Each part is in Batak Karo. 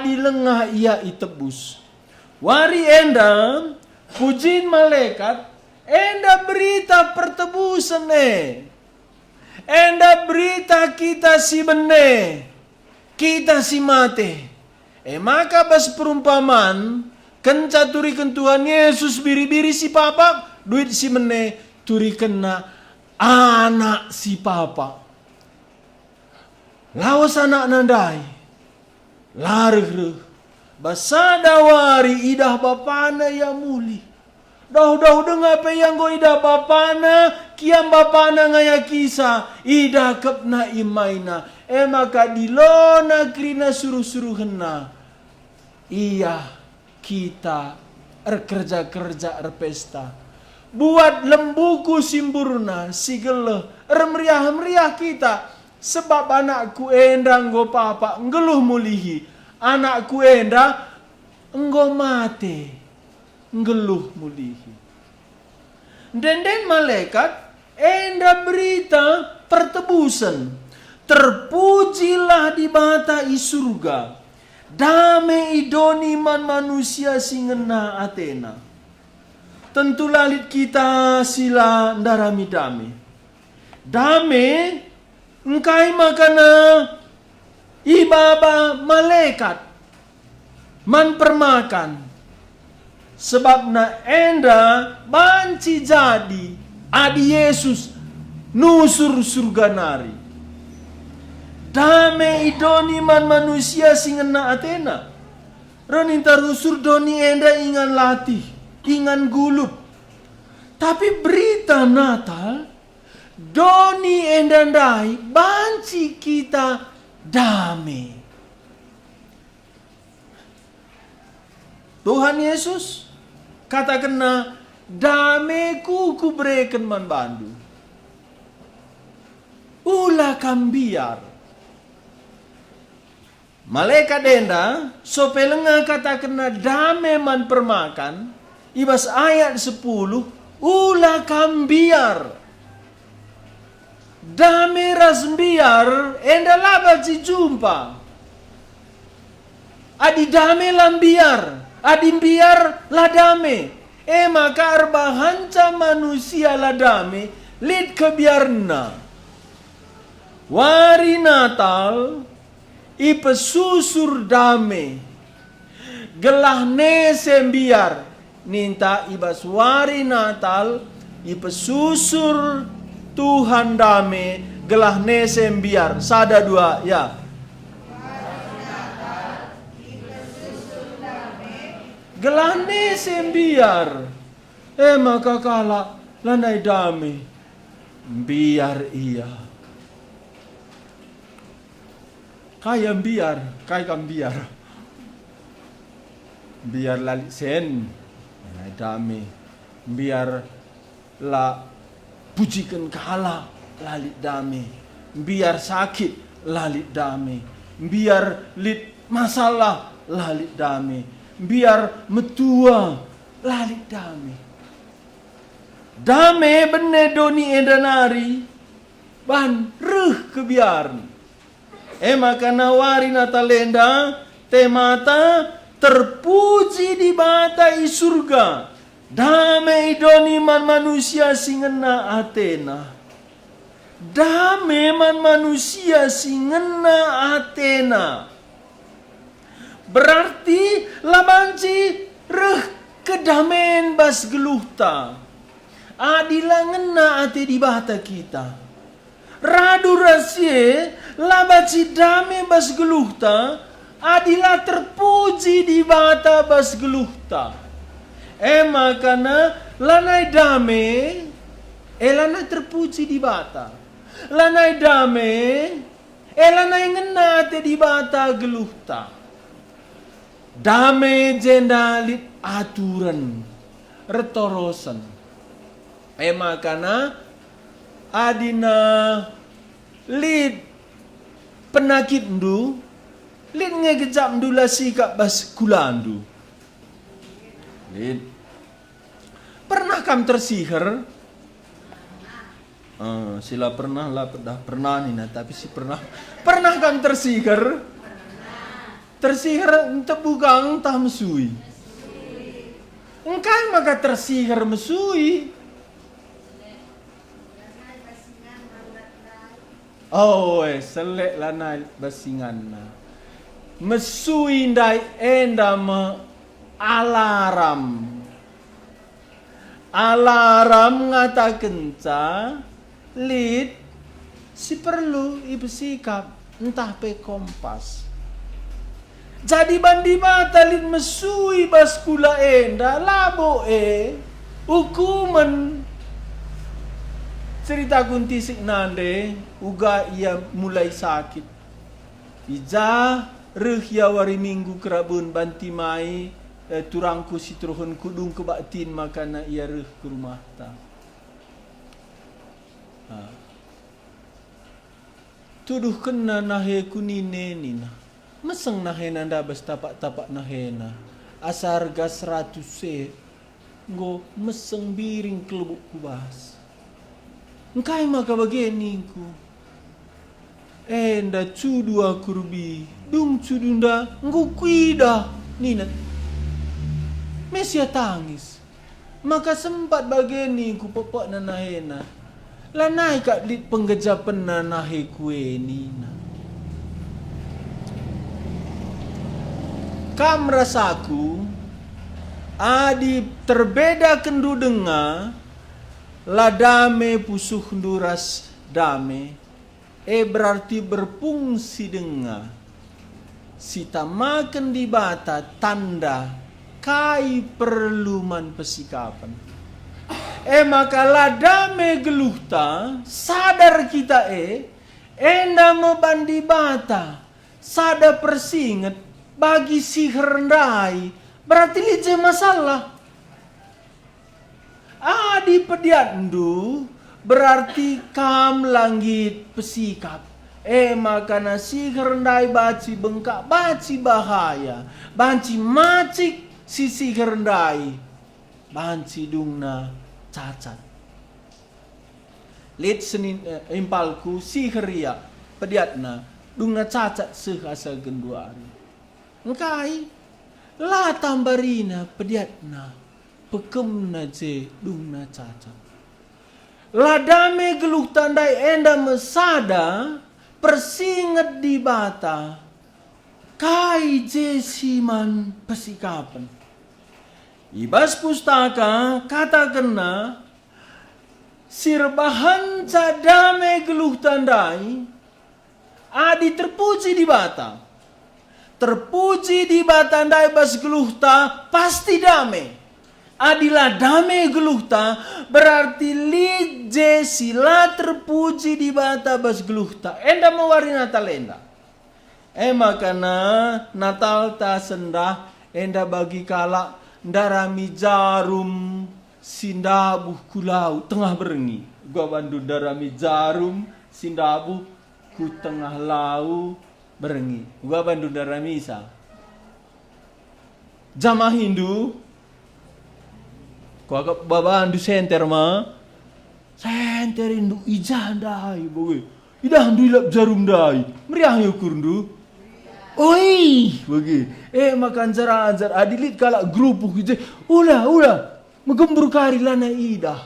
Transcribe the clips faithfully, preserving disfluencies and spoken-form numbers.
adi lengah ia itebus. Wari enda, pujin malekat, enda berita pertebusen e. Enda berita kita si bene, kita si mate. E maka bas perumpaman, kenca turiken Tuhan Yesus biri-biri si papak, duit si bene, turikenna anak si papak. Lawes anakna ndai, la reh-reh. Bas sada wari idah bapana ia mulih. Dauh-dauh denga pe ia enggo idah bapana, kiam bapana ngayakisa, idakepna imaina. E maka dilona kerina suruh-suruhenna. Ia kita erkerja-kerja, erpesta. Buat lembuku si mburna, si geleh, ermeriah-meriah kita, sebab anakku enda enggo papak, nggeluh mulihi. Anakku enda enggo mate, nggeluh mulihi. Ende-enden malekat, enda berita pertebusen. Terpujilah Dibata i Surga. Dame i doni man manusia si ngena atena. Tentu la lit kita si la ndarami dame. Dame engkai makana ibaba malekat man permakan. Sebabna enda banci jadi adi Yesus nusur Surga nari. Dame i doni man manusia si ngena atena. Reh ninta rusur doni enda ingan latih, ingan gulut. Tapi berita Natal, doni enda ndai banci kita dame. Tuhan Yesus katakenna, "DameKu Kubereken man bandu. Ula kam mbiar." Malekat enda, sope langa katakenna dame man permakan, i bas ayat sepuluh, "Ula kam mbiar." Dame ras mbiar enda la banci jumpa. Adi dame la mbiar, adi mbiar la dame, e maka erbahanca manusia la dame, lit kebiarenna. Wari Natal ipesusur dame, gelah nese mbiar, ninta i bas wari Natal ipesusur Tuhan dame, gelah nese mbiar. Sada, dua, ya. Gelah nese mbiar. E maka kalak lanai dame, mbiar ia. Kai mbiar, kai kam mbiar? Mbiar la lit sen, lanai dame. Mbiar la pujiken kalak, la lit dame. Mbiar sakit, la lit dame. Mbiar lit masalah, la lit dame. Mbiar metua, la lit dame. Dame bene doni enda nari, ban reh kebiaren. E maka nawari Natal enda, temata, "Terpuji Dibata i Surga, dame i doni man manusia si ngena atena." Dame man manusia si ngena atena. Berarti la banci reh kedamen bas geluhta, adi la ngena ate Dibata kita. Radu ras si e, la banci dame bas geluhta, adi la terpuji Dibata bas geluhta. E maka lanai dame, e lanai terpuji Dibata. Lanai dame, e lanai ngena ate Dibata geluhta. Dame jenda lit aturen, retorosen. E maka adina lit penakitndu, lit nge gejapndu la sikap bas kulandu. Lit. Pernah kam tersiher? Eh, si la pernah la pedah pernah nina, tapi si pernah. Pernah kam tersiher? Tersiher ntebu kang ntah mesui? Engkai maka tersiher mesui? Oh, eh, selek lanai bas inganna. Mesui ndai enda me alarm. Alarm ngatakenca lit si perlu ipesikap ntah pe kompas. Jadi ban Dibata lit mesui bas kula enda, labo e ukumen. Ceritaku ntisik nande, uga ia mulai sakit. I ja reh ia wari Minggu keraben banti mai, eh, turangku si teruhen kudung kebaktin makana ia reh ku rumahta. Ah. Tuduhkenna naheku nine nina, "Meseng nahena ndabas tapak-tapak nahena, asa arga seratus se, enggo meseng biring kelebuk ku bas." "Engkai maka bage?" ningku. "Enda cudu aku rebi, dung cudunda enggo kuidah," nina. Me sia tangis. Maka sempat bage ningku pepekna nahena. Lanai kap lit penggejapenna naheku e nina. Kam rasaku, adi terbedakenndu denga, la dame pusuhndu ras dame, e berarti berpungsi denga. Sitamaken Dibata tanda kai perlu man pesikapen. E maka la dame geluhta, sadar kita e, enda me ban Dibata sada persinget bagi siher ndai, berarti lit je masalah. Adi pediatndu, berarti kam la nggit pesikap. E maka na siher ndai banci bengkak, banci bahaya, banci macik si siher ndai, banci dungna cacat. Lit senin, eh, impalku siher ia, pediatna, dungna cacat seh asa genduari. Engkai? La tambarina pediatna, pekemna je dungna cacat. La dame geluhta ndai enda me sada persinget Dibata, kai je si man pesikapen. I bas pustaka katakenna, si erbahanca dame geluhta ndai, adi terpuji Dibata. Terpuji Dibata ndai bas geluhta, pasti dame. Adi la dame geluhta, berarti lit je si la terpuji Dibata bas geluhta. Enda me wari Natal enda. E maka na Natalta sendah enda bagi kalak ndarami jarum si ndabuh ku lau tengah berngi. Uga bandu ndarami jarum si ndabuh ku tengah lau berngi. Uga bandu ndaramisa. Jamahindu, kuakap babandu senter ma? Senterindu i ja ndai, bage. Idahndu ilap jarum ndai, meriah nge ukurndu? Oi, bage. E maka njar-anjar, adi lit kalak gerupuh i je, ula, ula, megembur kari lanai idah.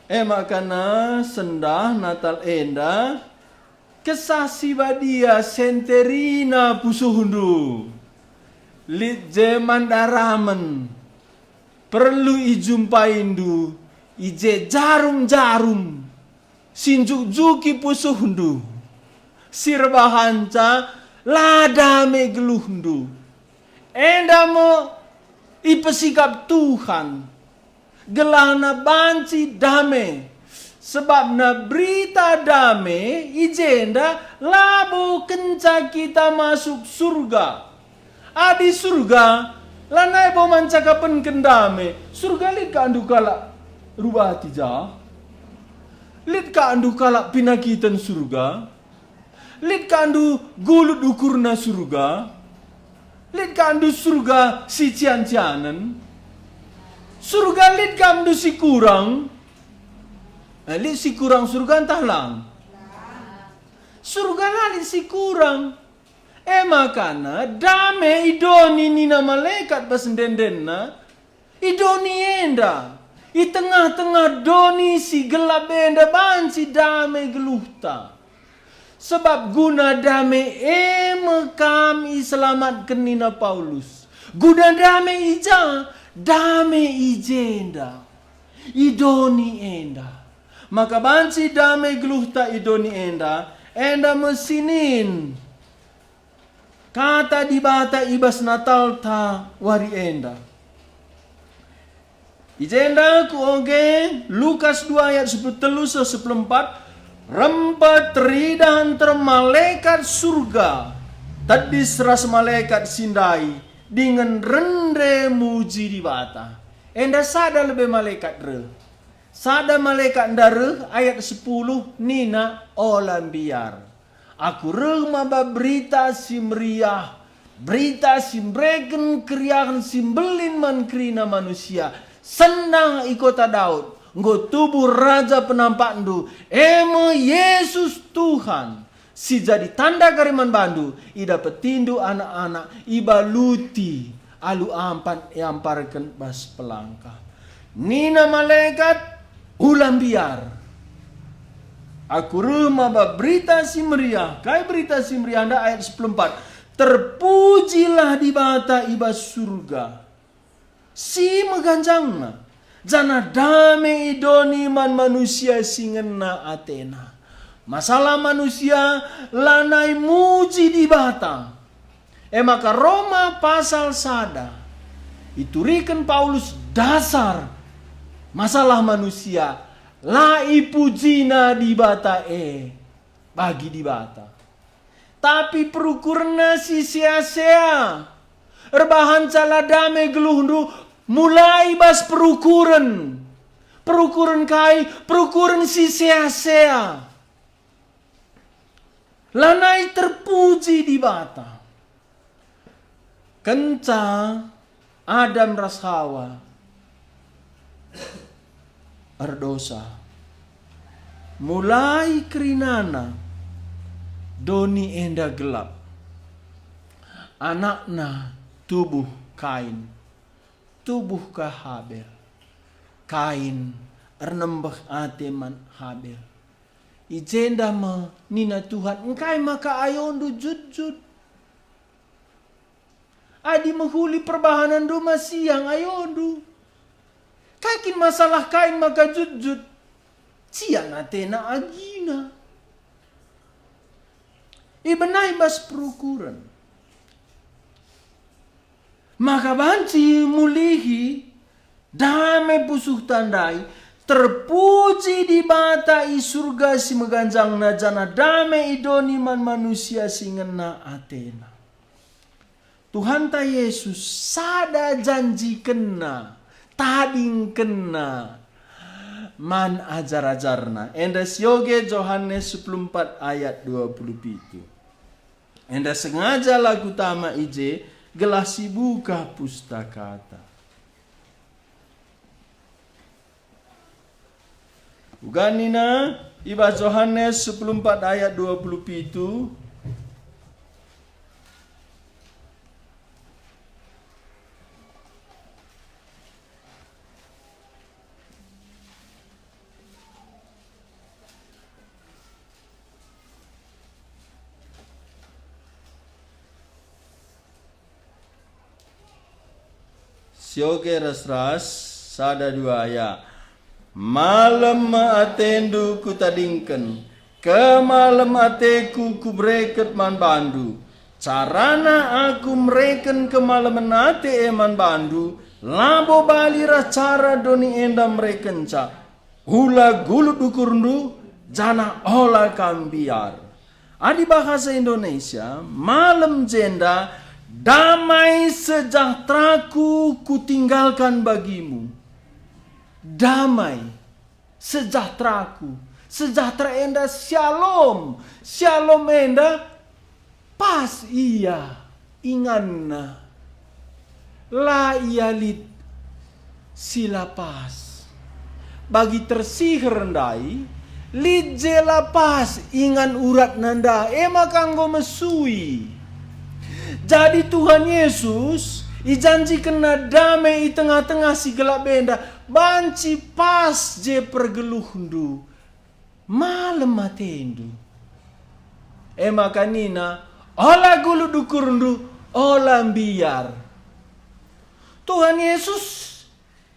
E maka na sendah Natal enda, Kesah Si Badia senterina pusuhndu. Lit je man daramen, perlu ijumpaindu i je jarum-jarum si njukjuki pusuhndu, si erbahanca la dame geluhndu. Enda me ipesikap Tuhan. Gelahna banci dame. Sebabna berita dame i jenda labo kenca kita masuk surga. Adi surga, lanai bo man cakapenken dame. Surga lit ka ndu kalak rubati ja? Lit ka ndu kalak pinakiten surga? Lit ka ndu gulut ukurna surga? Lit ka ndu surga si cian-cianen? Surga lit ka ndu si kurang? Eh, lit si kurang surga ntah lang? Surga la lit si kurang. E maka dame i doni nina malekat bas ende-endenna, i doni enda, i tengah-tengah doni si gelap enda banci dame geluhta. Sebab guna dame e me kam iselamatken nina Paulus. Guna dame i ja, dame i jenda, i doni enda. Maka banci dame geluhta i doni enda, enda me si nin Kata Dibata i bas Natalta wari enda. I jenda kuoge Lukas dua ayat sepuluh telu seh sepuluh empat, rempet teridah nterem malekat Surga, tedis ras malekat si ndai, dingen rende muji Dibata. Enda sada lebe malekat reh. Sada malekat enda reh, ayat sepuluh, nina, "Ola mbiar. Aku reh maba Berita Si Meriah, Berita si mbereken keriahen si mbelin man kerina manusia. Sendah i kota Daud, enggo tubuh Raja penampakndu, e me Jesus Tuhan. Si jadi tanda kari man bandu, idapetindu anak-anak, ibaluti alu ampan iamparken bas pelangka." Nina malekat, "Ula mbiar. Aku reh maba Berita Si Meriah." Kai Berita Si Meriah enda? Ayat sepuluh empat, "Terpujilah Dibata i bas Surga si meganjangna, janah dame i doni man manusia si ngena atena." Masalah manusia lanai muji Dibata. E maka Roma pasal sada ituriken Paulus dasar masalah manusia la ipujina Dibata e bagi Dibata. Tapi perukurenna si sea-sea. Erbahanca la dame geluhndu mulai bas perukuren. Perukuren kai? Perukuren si sea-sea. Lanai terpuji Dibata. Kenca Adam ras Hawa erdosa, mulai kerinana doni enda gelap. Anakna tubuh Kain, tubuh ka Habel. Kain ernembeh ate man Habel. I jenda me nina Tuhan, "Engkai maka ayondu jutjut? Adi mehuli perbahanenndu masiang ayondu. Kai kin masalah Kain maka jutjut?" Cian atena agina. Ibenahi bas perukuren. Maka banci mulihi dame pusuhta ndai, terpuji Dibata i Surga si meganjangna, janah dame i doni man manusia si ngena atena. Tuhanta Jesus sada janjikenna, tadingkenna man ajar-ajarna. Enda sioge Johanes sepuluh empat ayat dua puluh pitu. Enda sengaja la kutama i je, gelah sibuka pustakata. Uga nina i bas Johanes sepuluh empat ayat dua puluh pitu, sioge ras-ras, sada dua ya. Malem atendu kutadingken, kemalem ateku kubereken man bandu. Carana aku mereken kemalemen ate e man bandu, labo bali ras cara doni enda merekenca. Ula gulut ukurndu, janah ola kam mbiar. Adi bahasa Indonesia, malem jenda, "Damai sejahteraku kutinggalkan bagimu." Damai sejahteraku. Sejahtera enda syalom. Syalom enda pas ia inganna. La ia lit si la pas. Bagi tersiher ndai, lit je la pas ingan uratna ndai, e maka enggo mesui. Jadi Tuhan Yesus ijanjikenNa dame i tengah-tengah si gelap enda, banci pas je pergeluhndu, malem atendu. E maka nina, "Ola gulut ukurndu, ola mbiar." Tuhan Yesus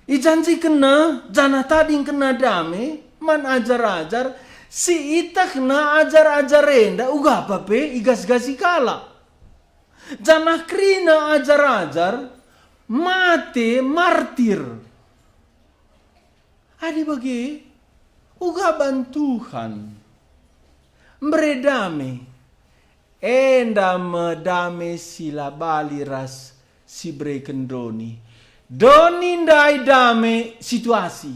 ijanjikenNa janah tadingkenNa dame man ajar-ajar si ietehNa ajar-ajar enda uga pe igas-gasi kalak. Janah kerina ajar-ajar mate martir. Adi bage, uga ban Tuhan mbere dame, enda me dame si la bali ras si bereken doni. Doni ndai dame situasi.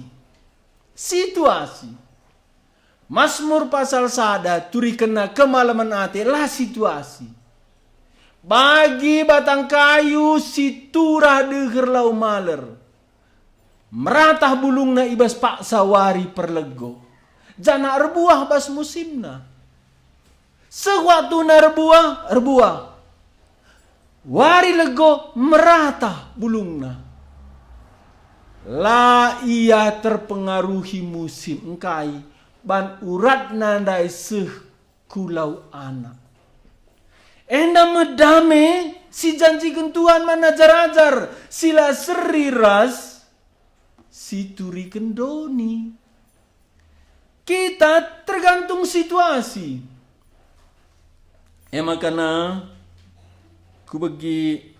Situasi. Masmur pasal sada turikenna kemalemen ate, la situasi. Bagi batang kayu si turah deher lau maler, meratah bulungna i bas paksa wari perlego, janah erbuah bas musimna. Seh waktuna erbuah, erbuah. Wari lego meratah bulungna. La ia terpengaruhi musim engkai, ban uratna ndai seh ku lau anak. Enda me dame si janjiken Tuhan man ajar-ajar si la seri ras si turiken doni. Kita tergantung situasi. E makana kubegi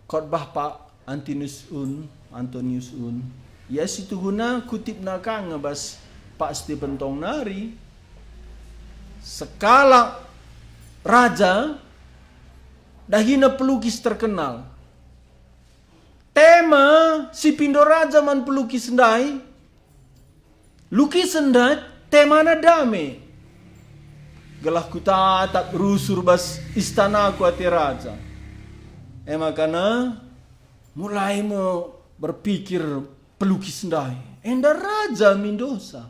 khotbah Pak Antonius Un, Antonius Un. Ia situhuna kutipna ka nge bas Pak Stephen Tong nari. Sekalak raja dahina pelukis terkenal. Tema si pindo raja man pelukis ndai, lukisen ndai temana dame. Gelah kutatap rusur bas istanaku ate raja. E makana mulai me berpikir pelukis ndai. Enda raja mindosa.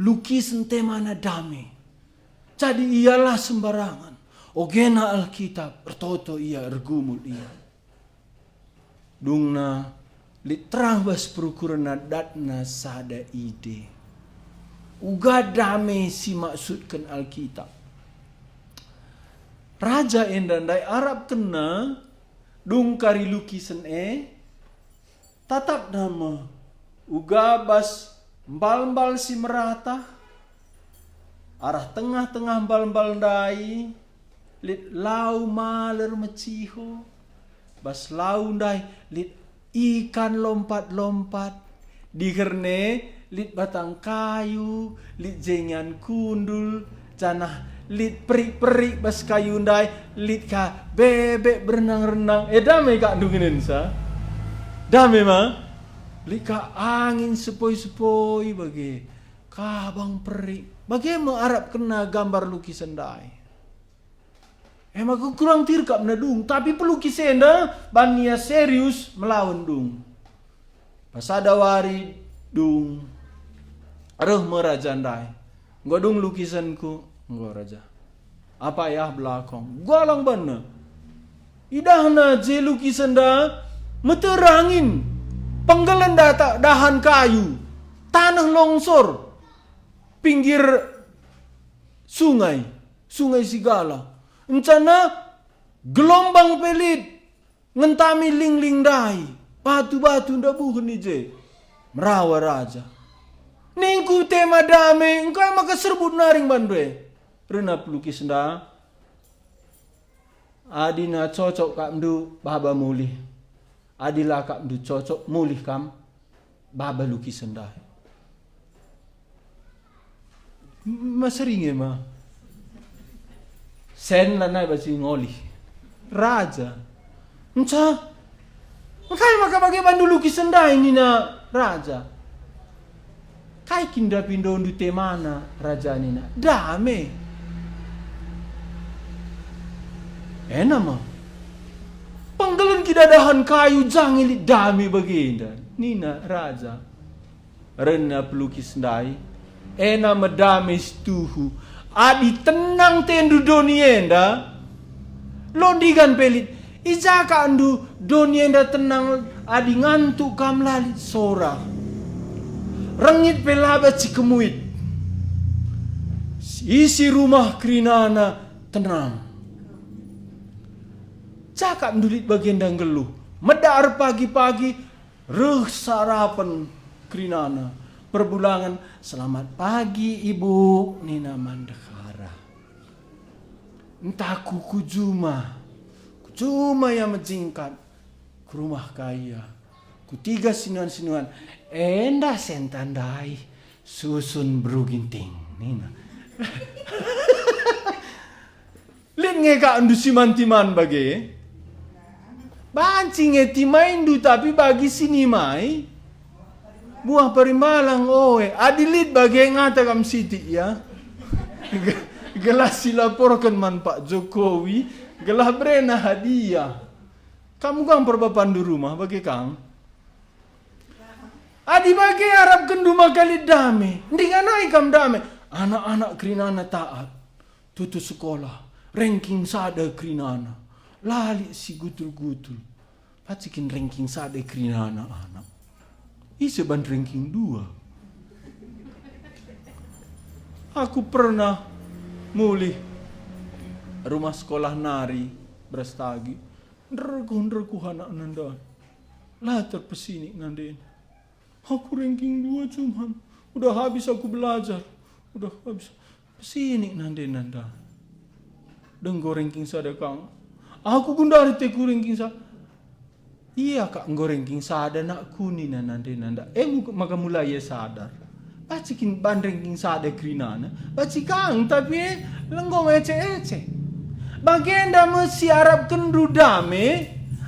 Lukisen temana dame. Jadi ia la sembarangan. Ogena Alkitab, ertoto ia, ergumul ia. Dungna lit terang bas perukurenna datna sada ide. Uga dame si maksudken Alkitab. Raja enda ndai arapkenna dung kari lukisen e, tatapna me uga bas mbal-mbal si meratah, arah tengah-tengah mbal-mbal ndai, lit lau maler meciho, bas lau ndai lit ikan lompat-lompat, diher ne lit batang kayu, lit jengian kundul, janah lit perik-perik bas kayu ndai, lit ka bebek berenang-renang. E, dame kak ndungenensa? Dame ma? Lit ka angin sepoi-sepoi bage, kabang perik. Bage me arapkenna gambar lukisen ndai. E maka kurang tirkap na dung, tapi pelukis enda banci ia serius melawen dung. Pas sada wari dung, reh me raja ndai. "Enggo dung lukisenku?" "Enggo, raja." "Apai ah belakong?" Galang banna. Idahna je lukisen enda meterangin, penggelen data dahan kayu, taneh longsor, pinggir sungai, Sungai Sigala. Encana gelombang pe lit, ngentami lingling ndai, batu-batu ndabuhen i je. Merawa raja. Ningku tema dame, engkai maka serbut naring bandu e? Rena pelukis enda. Adi na cocok kap ndu baba mulih. Adi la kap ndu cocok, mulih kam. Baba lukisen ndai. Maseringe ma. Sen lanai banci ngolih. Raja. Nca. Engkai maka bage bandu lukisen ndai nina raja. Kai kin ndapindondu temana, raja nina. Dame. Ena ma. Penggelen kidadahan kayu jange lit dame bagenda, nina raja. Rena pelukis ndai, ena me dame si tuhu. Adi tenang tendu doni enda, Lo ndigan pe lit. I ja ka ndu doni enda tenang adi ngantuk kam la lit sora. Rengit pe la banci kemuit. Isi rumah kerinana tenang. Ja ka ndu lit bagenda nggeluh. Medar pagi-pagi reh sarapen kerinana. Perbulangen, "Selamat pagi, Ibu," nina man ndehara. Ntah ku, ku juma, ku juma ia mejingkat, ku rumah ka ia, ku tiga sinuan-sinuan, enda senta ndai, susun beru ginting, nina. Lit nge ka ndu si man timan bage? Banci nge timaindu, tapi bagi si nimai, buah parimbalang, oe. Adi lit bage ngata kam sitik, ya. Ge-, gelah silaporken man Pak Jokowi, gelah berena hadiah. Kam uga perbapandu rumah bage kang? Adi bage arapkenndu maka lit dame, ndinganai kam dame. Anak-anak kerinana taat, tutus sekolah, ranking sada kerinana, la lit si gutul-gutul. Banci kin ranking sada kerinana anak? Ise ban ranking dua? Aku pernah mulih rumah sekolah nari Brastagi. Nderkuh-nderkuh anakna ndai. La terpesinik nandena. Aku ranking dua cuman. Udah habis aku belajar. Udah habis. Pesinik nandena ndai. Denggo ranking sada kang. Aku gundari teku ranking sa-, Ia kak enggo ranking sada nakku nina nandena ndai. E mu-, maka mulai ia sadar. Banci kin ban ranking sada kerinana. Banci kang, tapi e, lenggo ecek-ecek. Bagenda me si arapkenndu dame,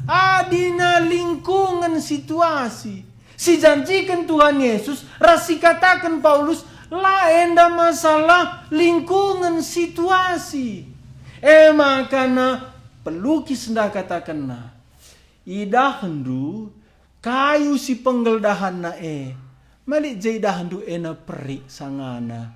adina lingkungen situasi. Si janjiken Tuhan Yesus ras si kataken Paulus, la enda masalah lingkungen situasi. E maka na pelukis nda katakenna. Idahndu kayu si penggel dahanna e, ma lit je idahndu ena perik sangana.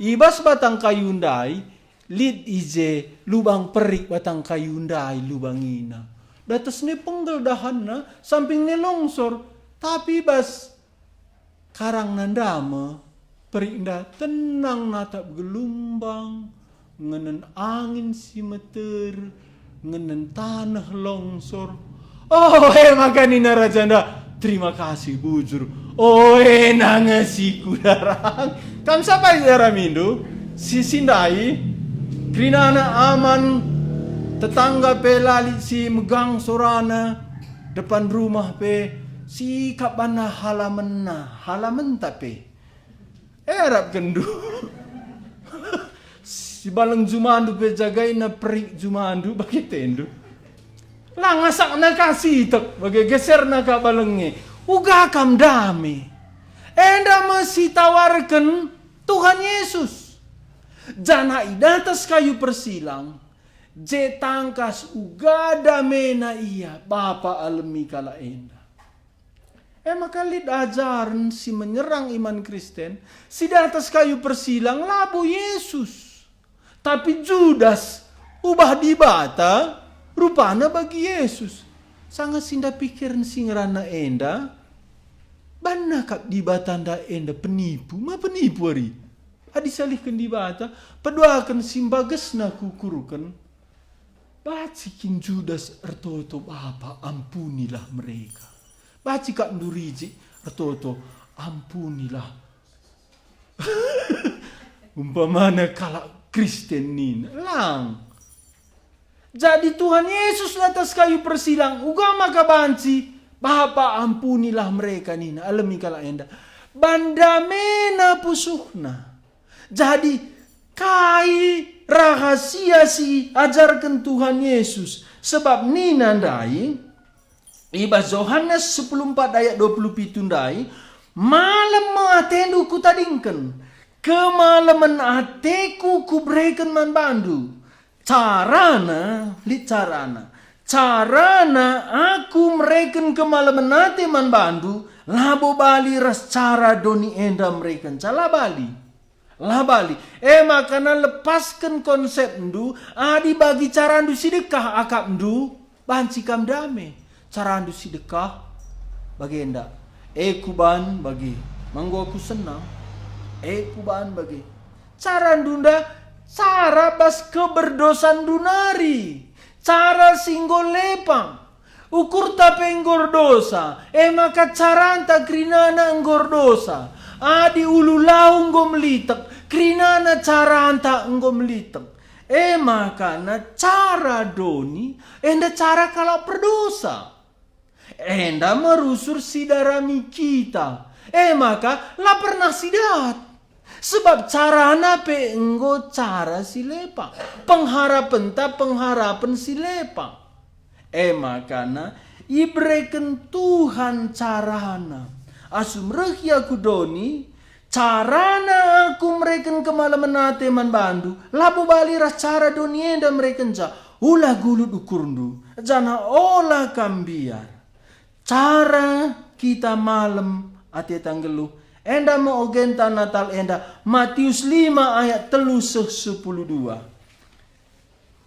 I bas batang kayu ndai, lit i je lubang perik batang kayu ndai lubangina. Datas ne penggel dahanna, samping ne longsor, tapi bas karangna ndai me, perik ndai tenang natap gelumbang, ngenen angin si meter, ngenen taneh longsor. Oh, e maka nina raja ndai, "Terima kasih bujur. Oh, ena nge si kudarang." Kam sapai daramindu? Si, si ndai, kerinana aman, tetangga pe la lit si megang sorana, depan rumah pe, sikap banna halamenna, halamenta pe. E arapkenndu. Si baleng jumandu pe jagaina perik jumandu, bage tendu. La ngasakna ka sitek, bage geserna ka balenge. Uga kam dame. Enda me si tawarken Tuhan Yesus. Janah i datas kayu persilang, je tangkas uga damena ia, Bapa alemi kalak enda. E maka lit ajaren si menyerang iman Kristen, si datas kayu persilang labo Yesus, tapi Judas, ubah Dibata rupana bagi Yesus. Sanga si nda pikiren si ngerana enda, banna kap Dibata nda enda penipu, ma penipu ari. Adi salihken Dibata, peduaken si mbagesna kuukurken. Banci kin Judas ertoto, "Bapa, ampunilah mereka"? Banci kak ndurijik ertoto, "Ampunilah." Umpamana kalak Kristen nina, lang. Jadi Tuhan Yesus i atas kayu persilang, uga maka banci, "Bapa, ampunilah mereka," nina, alemi kalak enda. Ban damena pusuhna. Jadi, kai rahasia si ajarken Tuhan Yesus? Sebab nina ndai, i bas Johanes sepuluh empat ayat dua puluh pitu ndai, "Malem me atendu kutadingken, kemalemen ateku kubereken man bandu." Carana, lit carana. Carana aku mereken kemalemen ate man bandu, labo bali ras cara doni enda merekenca, la bali. La bali. E maka na lepasken konsepndu, adi bagi carandu si dekah akapndu, banci kam dame. Carandu si dekah, bagenda. E kuban bage, ma enggo aku senang. E kuban bage. Carandu enda, cara bas keberdosanndu nari. Cara si enggo lepang. Ukurta pe enggo erdosa, e maka caranta kerinana enggo erdosa. Adi ulu lau enggo melitek, kerinana caranta enggo melitek. E maka na cara doni, enda cara kalak perdosa. Enda me rusur si darami kita. E maka la pernah sidat. Sebab carana pe enggo cara si lepang. Pengharapenta pengharapen si lepang. E makana ibereken Tuhan carana. Asum reh ia ku doni, carana aku mereken kemalemen ate man bandu, labo bali ras cara doni enda merekenca. Ola gulut ukurndu, janah ola kam mbiar. Cara kita malem ateta nggeluh, enda me ogenta Natal enda, Matius lima ayat telu seh sepuluh dua.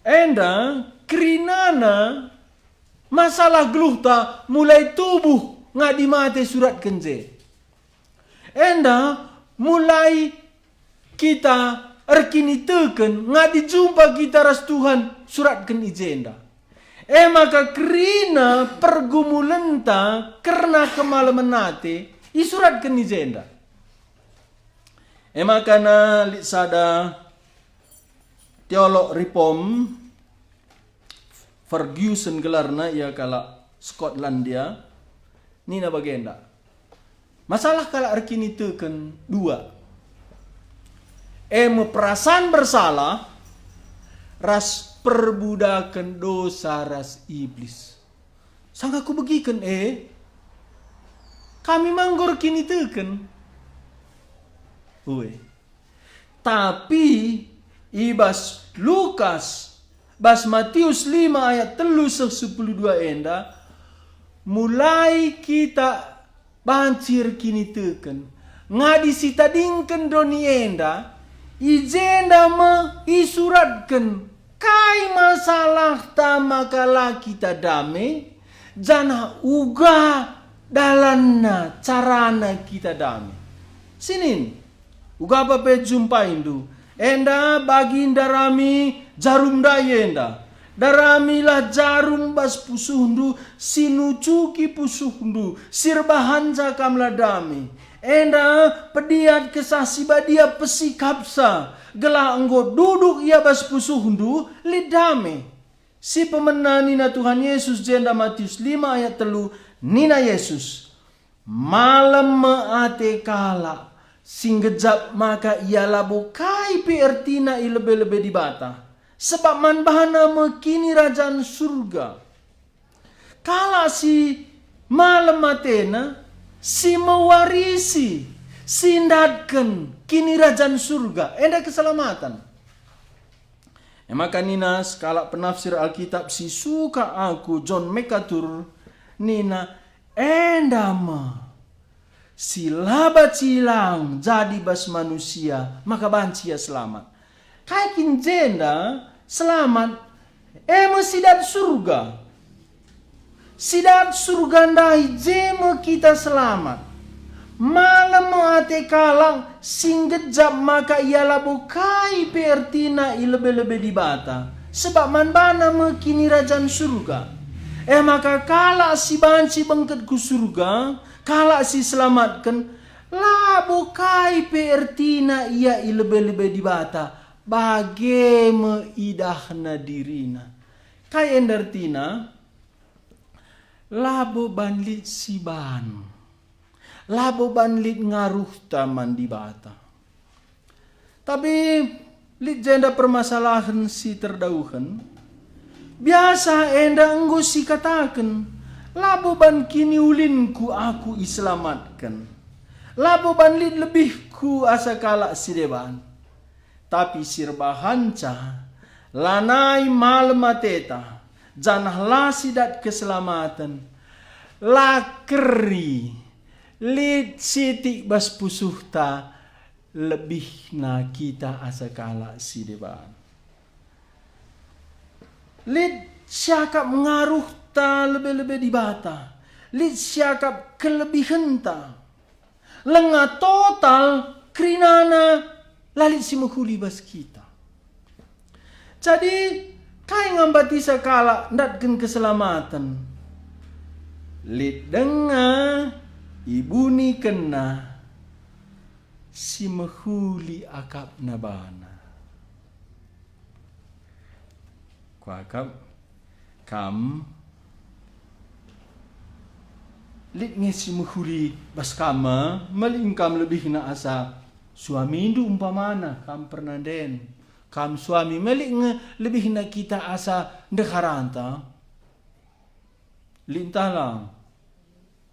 Enda kerinana masalah geluhta mulai tubuh ngadi mate suratken je. Enda mulai kita erkiniteken ngadi jumpa kita ras Tuhan suratken i jenda. E maka kerina pergumulenta kerna kemalemen ate isuratken i jenda. E maka na lit sada teolog Reform, Ferguson gelarna, ia kalak Skotlandia, nina bagenda, masalah kalak erkiniteken dua, e me perasaan bersalah ras perbudaken dosa ras Iblis. Sanga kubegiken e, kami ma enggo erkiniteken. Ue. Tapi i bas Lukas, bas Matius lima ayat telu seh sepuluh dua enda, mulai kita banci erkiniteken. Ngadi sitadingken doni enda, i jenda me isuratken kai masalahta maka la kita dame, janah uga dalanna carana kita dame. Sinin, uga pe jumpaindu, enda bagi ndarami jarum ndai enda. Daramilah jarum bas pusuhndu, si nucuki pusuhndu, si erbahanca kam la dame. Enda pediat Kesah Si Badia pesikapsa, gelah enggo duduk ia bas pusuhndu, lit dame. Si pemena nina Tuhan Yesus jenda Matius lima ayat telu, nina Yesus, "Malem me ate kalak si nggejap maka ia labo kai pe ertina i lebe-lebe Dibata, sebab man bana me Kinirajan Surga." Kalak si malem atena, si mewarisi, si ndatken Kinirajan Surga, enda keselamaten. E maka nina sekalak penafsir Alkitab si suka aku, John MacArthur, nina, "Enda me si la banci lang jadi bas manusia, maka banci ia selamat." Kai kin jenda selamat? E me si dat Surga. Si dat Surga ndai je me kita selamat. Malem ate kalak si nggejap maka ia labo kai pe ertina i lebe-lebe Dibata, sebab man bana me Kinirajan Surga. E maka kalak si banci bengket ku Surga, kalak si selamatken, labo kai pe ertina ia i lebe-lebe Dibata, bage me idahna dirina. Kai enda ertina? Labo ban lit siban. Labo ban lit ngaruhta man Dibata. Tapi lit jenda permasalahen si terdauhen. Biasa enda enggo sikataken, "Labo ban kiniulinku aku iselamatken. Labo ban lit lebihku asa kalak si deban." Tapi si erbahanca lanai malem ateta, janah la sidat keselamaten, la keri lit sitik bas pusuhta, lebihna kita asa kalak si deban. Lit siakap ngaruhta lebe-lebe Dibata, lit siakap kelebihenta. Langa total kerinana la lit si mehuli bas kita. Jadi, kai ngambatisa kalak ndatken keselamaten? Lit denga ibunikenna si mehuli akapna bana. Kuakap kam lit nge si mehuli bas kam, eh? Malik nge kam lebihna asa suamindu umpamana, kam pernanden. Kam suami, malik nge lebihna kita asa ndeharanta. Lit ntah lang.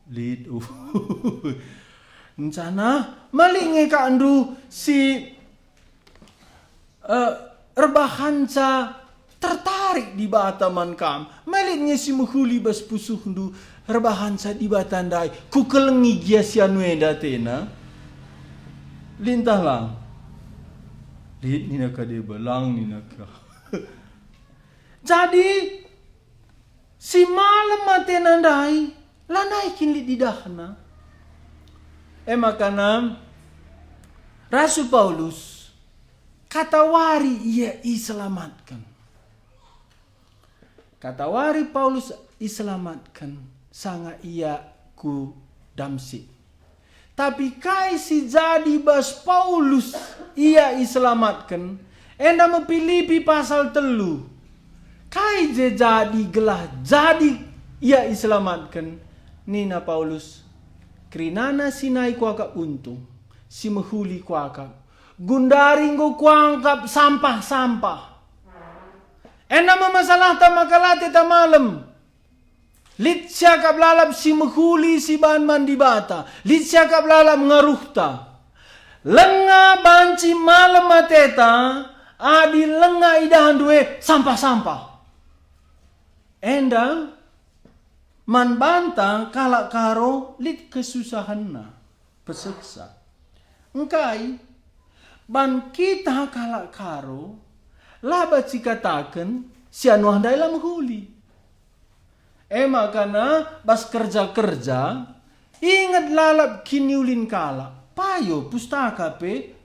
Lit, uh. Ncana, malik nge kakndu si, eh, erbahanca tertarik Dibata man kam. Malik nge si mehuli bas pusuhndu, erbahanca Dibata ndai. Kukelengi gia si anu enda atena. Lit ntah lang. Lit nina ka deba, lang nina ka. Jadi, si malem atena ndai, lanai kin lit idahna. E maka Rasul Paulus katawari ia iselamatken. Katawari Paulus iselamatken sanga ia ku Damsyik. Tapi kai si jadi bas Paulus ia iselamatken? Enda me Pilipi pasal telu. Kai je jadi gelah jadi ia iselamatken? Nina Paulus, "Kerinana si nai kuakap untung, si mehuli kuakap. Gundari enggo kuakap sampah-sampah." Enda me masalahta maka la ateta malem. Lit siakap lalap si mehuli si ban man Dibata, lit siakap lalap ngaruhta. Lenga banci malem ateta, adi lenga idahndu e sampah-sampah. Enda man banta kalak Karo lit kesusahenna. Pesehsa. Engkai? Ban kita kalak Karo, la banci kataken si anuah ndai la mehuli. E maka bas kerja-kerja, inget lalap kiniulin kalak, payo pustaka pe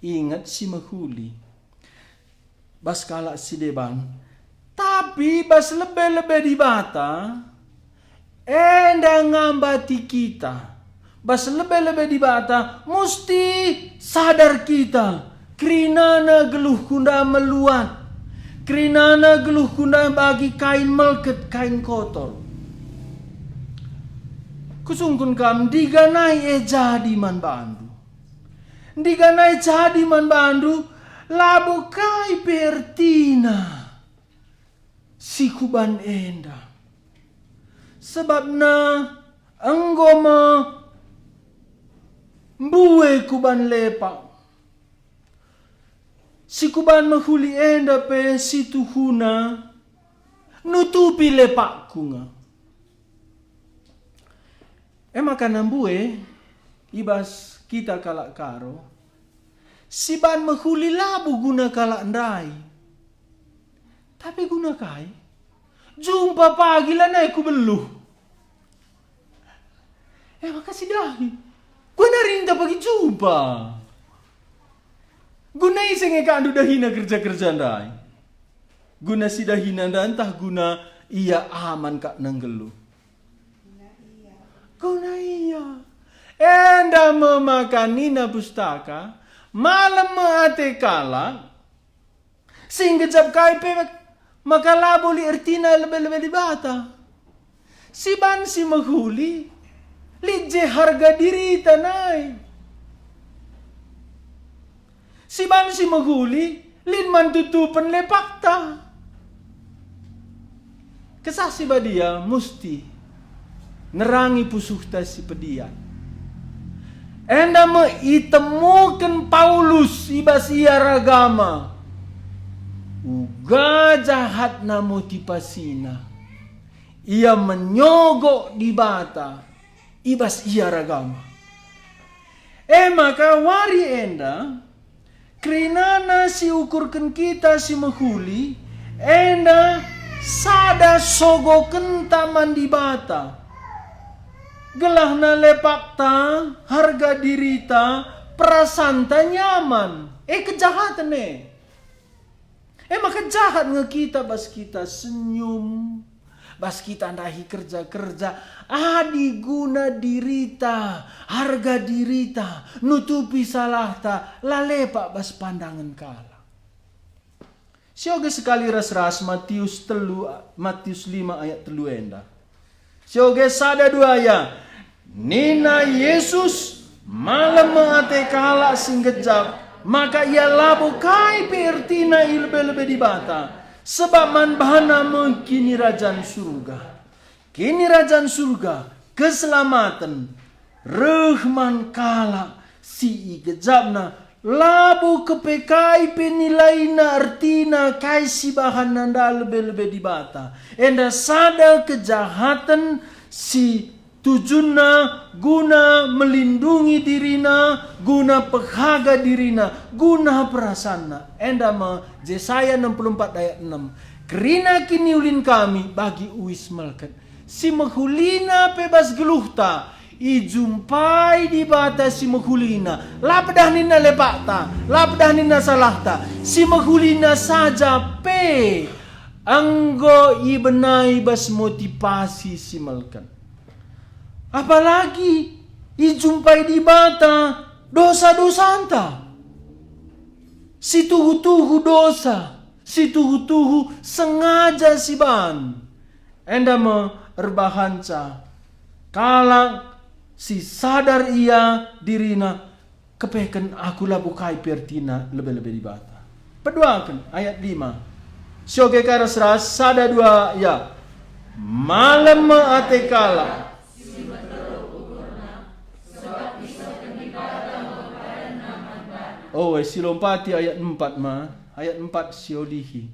inget si mehuli. Bas kalak si deban. Tapi bas lebe-lebe Dibata, enda ngambati kita. Bas lebe-lebe Dibata, musti sadar kita. Kerinana geluhku enda meluat. Kerinana geluhku enda bagi kain melket, kain kotor. Kusungkun kam, ndiganai e jadi man bandu. Ndiganai jadi man bandu, labo kai pe ertina si kuban enda. Sebabna enggo me mbue kuban lepak. Si kuban mehuli enda pe si tuhuna nutupi lepakku nge. E maka mbue i bas kita kalak Karo, si ban mehuli labo guna kalak ndai. Tapi guna kai? Jumpa pagi lanai ku beluh. E maka sidahi. Guna rinta pagi jumpa. Guna ise nge kakndu dahina kerja-kerja ndai? Guna si dahina ndai ntah guna ia aman kap nenggeluh? Guna ia. Enda me maka nina pustaka, malem me ate kalak, si nggejap kai pe maka labo lit ertina lebe-lebe Dibata. Si ban si mehuli, lit je harga dirita nai. Si ban si mehuli, lit man tutupen lepakta. Kesah Si Badia musti nerangi pusuhta si pediat. Enda me itemuken Paulus i bas ia ragama. Uga jahatna motipasina. Ia menyogok Dibata i bas ia ragama. E maka wari enda, kerinana si ukurken kita si mehuli, enda sada sogokenta man Dibata. Gelahna lepakta, harga dirita, perasanta nyaman. E kejahaten e. E maka jahat nge kita bas kita senyum, bas kita ndahi kerja-kerja, adi guna dirita, harga dirita, nutupi salahta, la lepak bas pandangen kalak. Sioge sekali ras-ras Matius telu, Matius lima ayat telu enda. Sioge sada dua ya. Nina Yesus, "Malem me ate kalak si nggejap, maka ia labo kai pe ertina i lebe-lebe Dibata, sebab man bana me Kinirajan Surga." Kinirajan Surga, keselamaten, reh man kalak si igejapna, labo kepe kai pe nilaina, ertina kai si bahanna enda lebe-lebe Dibata. Enda sada kejahaten si tujunna guna melindungi dirina, guna pehaga dirina, guna perasanna. Enda me Jesaya enam puluh empat ayat enam. Kerina kiniulin kami bagi uis melket. Si mehulina pe bas geluhta, ijumpai Dibata si mehulina. La pedah nina lepakta, la pedah nina salahta. Si mehulina saja pe enggo ibenai bas motivasi si melket. Apalagi ijumpai Dibata dosa-dosanta. Si tuhu-tuhu dosa, si tuhu-tuhu sengaja siban. Enda me erbahanca kalak si sadar ia dirina, kepeken aku labo kai pe ertina lebe-lebe Dibata. Peduaken ayat lima. Sioge ka ras-ras, sada dua ya. Malem me ate kalak. Oh, eh, si lompati ayat empat ma. Ayat empat siolihi.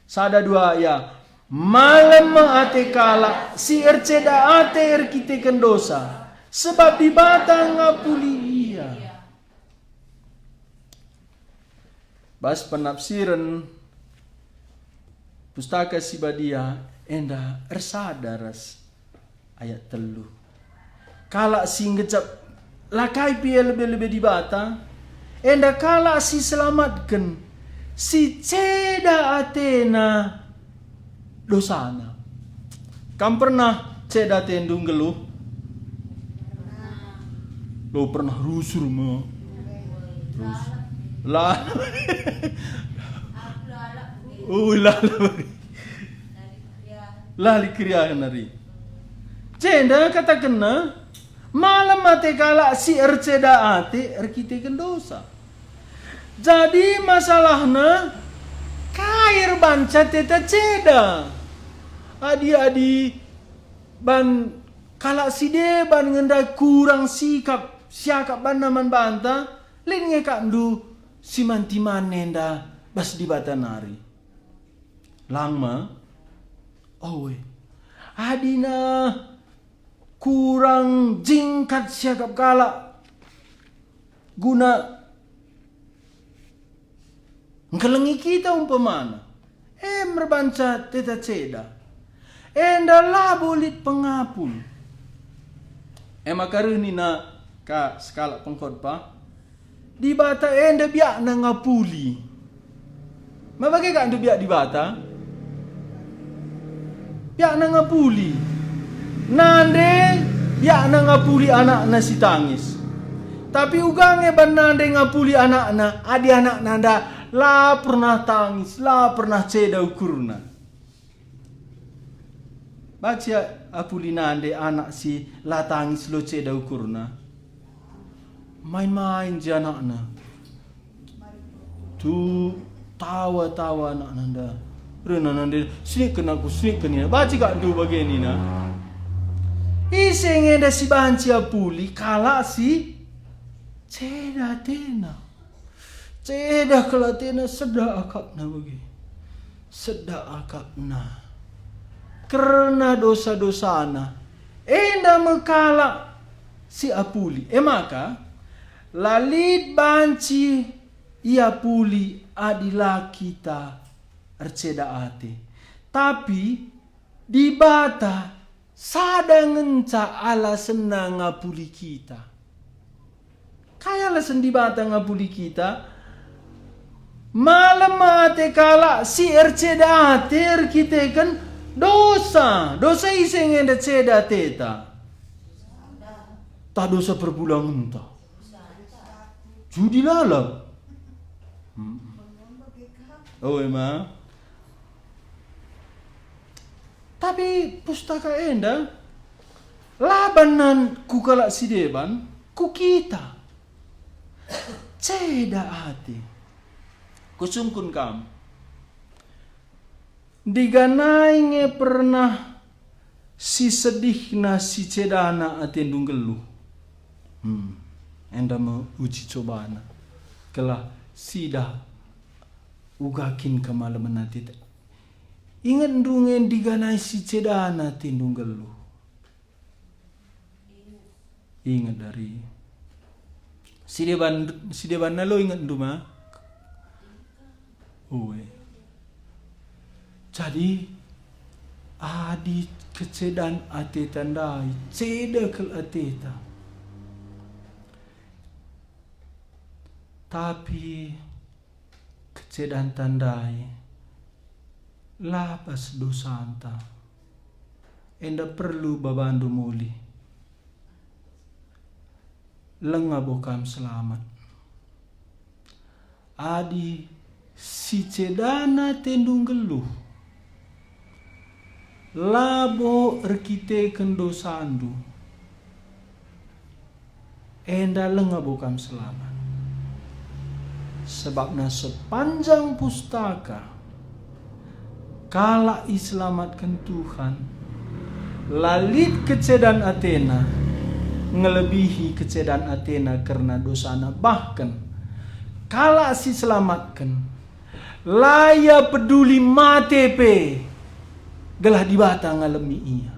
Sada dua ya. Malem me ate kalak si erceda ate erkiteken dosa, sebab Dibata ngapuli ia. Bas penafsiren Pustaka Si Badia enda ersada ras ayat telu. Kalak si ngejap la kai pe ia lebe-lebe Dibata, enda kalak si selamatken, si ceda atena dosana. Kam pernah ceda atendu nggeluh? Lo pernah rusur me. Rusur. La. Oh, la, la. La lit keriahen nari. Cenda katakenna, malem ate kalak si erceda ate erkiteken dosa. Jadi masalahna, kai erbanca teta ceda? Adi-adi ban kalak si deban ngendai kurang sikap, siakap banna man banta, lit nge kak ndu si man timan enda bas Dibata nari. Lang ma? Oe. Adina kurang jingkat siakap kalak guna ngkelengi kita umpamana. E merbanca teta ceda. Enda labo lit pengapul. E maka reh nina ka sekalak pengkhotbah, Dibata enda biakna ngapuli. Ma bage kak ndu biak Dibata? Biakna ngapuli. Nande biakna ngapuli anakna si tangis. Tapi uga nge ban nande ngapuli anakna, adi anakna nda la pernah tangis, la pernah ceda ukurna. Baca apuli nande anak si la tangis lo ceda ukurna. Main-main je anakna. Tu tawa-tawa anakna nda. Rena nande, "Siniken aku, siniken nina." Baca kak ndu bage nina. Ise nge enda si banci apuli kalak si ceda atena. Ceda kal atena, seda akapna bage. Seda akapna. Kerna dosa-dosana. Enda me kalak si apuli. E maka, La lit banci ia puli adi la kita erceda ate. Tapi Dibata sada ngenca alasenna ngapuli kita. Kai alasen Dibata ngapuli kita? Malem ate kalak si erceda ate erkiteken dosa. Dosa ise nge enda ceda ateta? Tah dosa perbulangenta. Judi lalap. Hmm. Oh, ema. Tapi pustaka enda la banna ku kalak si deban, ku kita. Ceda ate. Kusungkun kam. Ndiganai nge pernah si sedihna si cedana atendu nggeluh. Hmm. Enda me uji cobana. Gelah sidah uga kin kemalemen ateta. Ingetndu nge ndiganai si cedana atendu nggeluh. Inget dari si deban, si debanna lo ingetndu ma? Ue. Jadi, adi kecedan ateta ndai, ceda kal ateta. Tapi kecedanta ndai la bas dosanta. Enda perlu babandu mulih. Langa bo kam selamat. Adi si cedana atendu nggeluh, labo erkiteken dosandu, enda langa bo kam selamat. Sebabna sepanjang pustaka, kalak iselamatken Tuhan, la lit kecedan atena ngelebihi kecedan atena kerna dosana. Bahken, kalak si selamatken, la ia peduli mate pe, gelah Dibata ngalemi ia.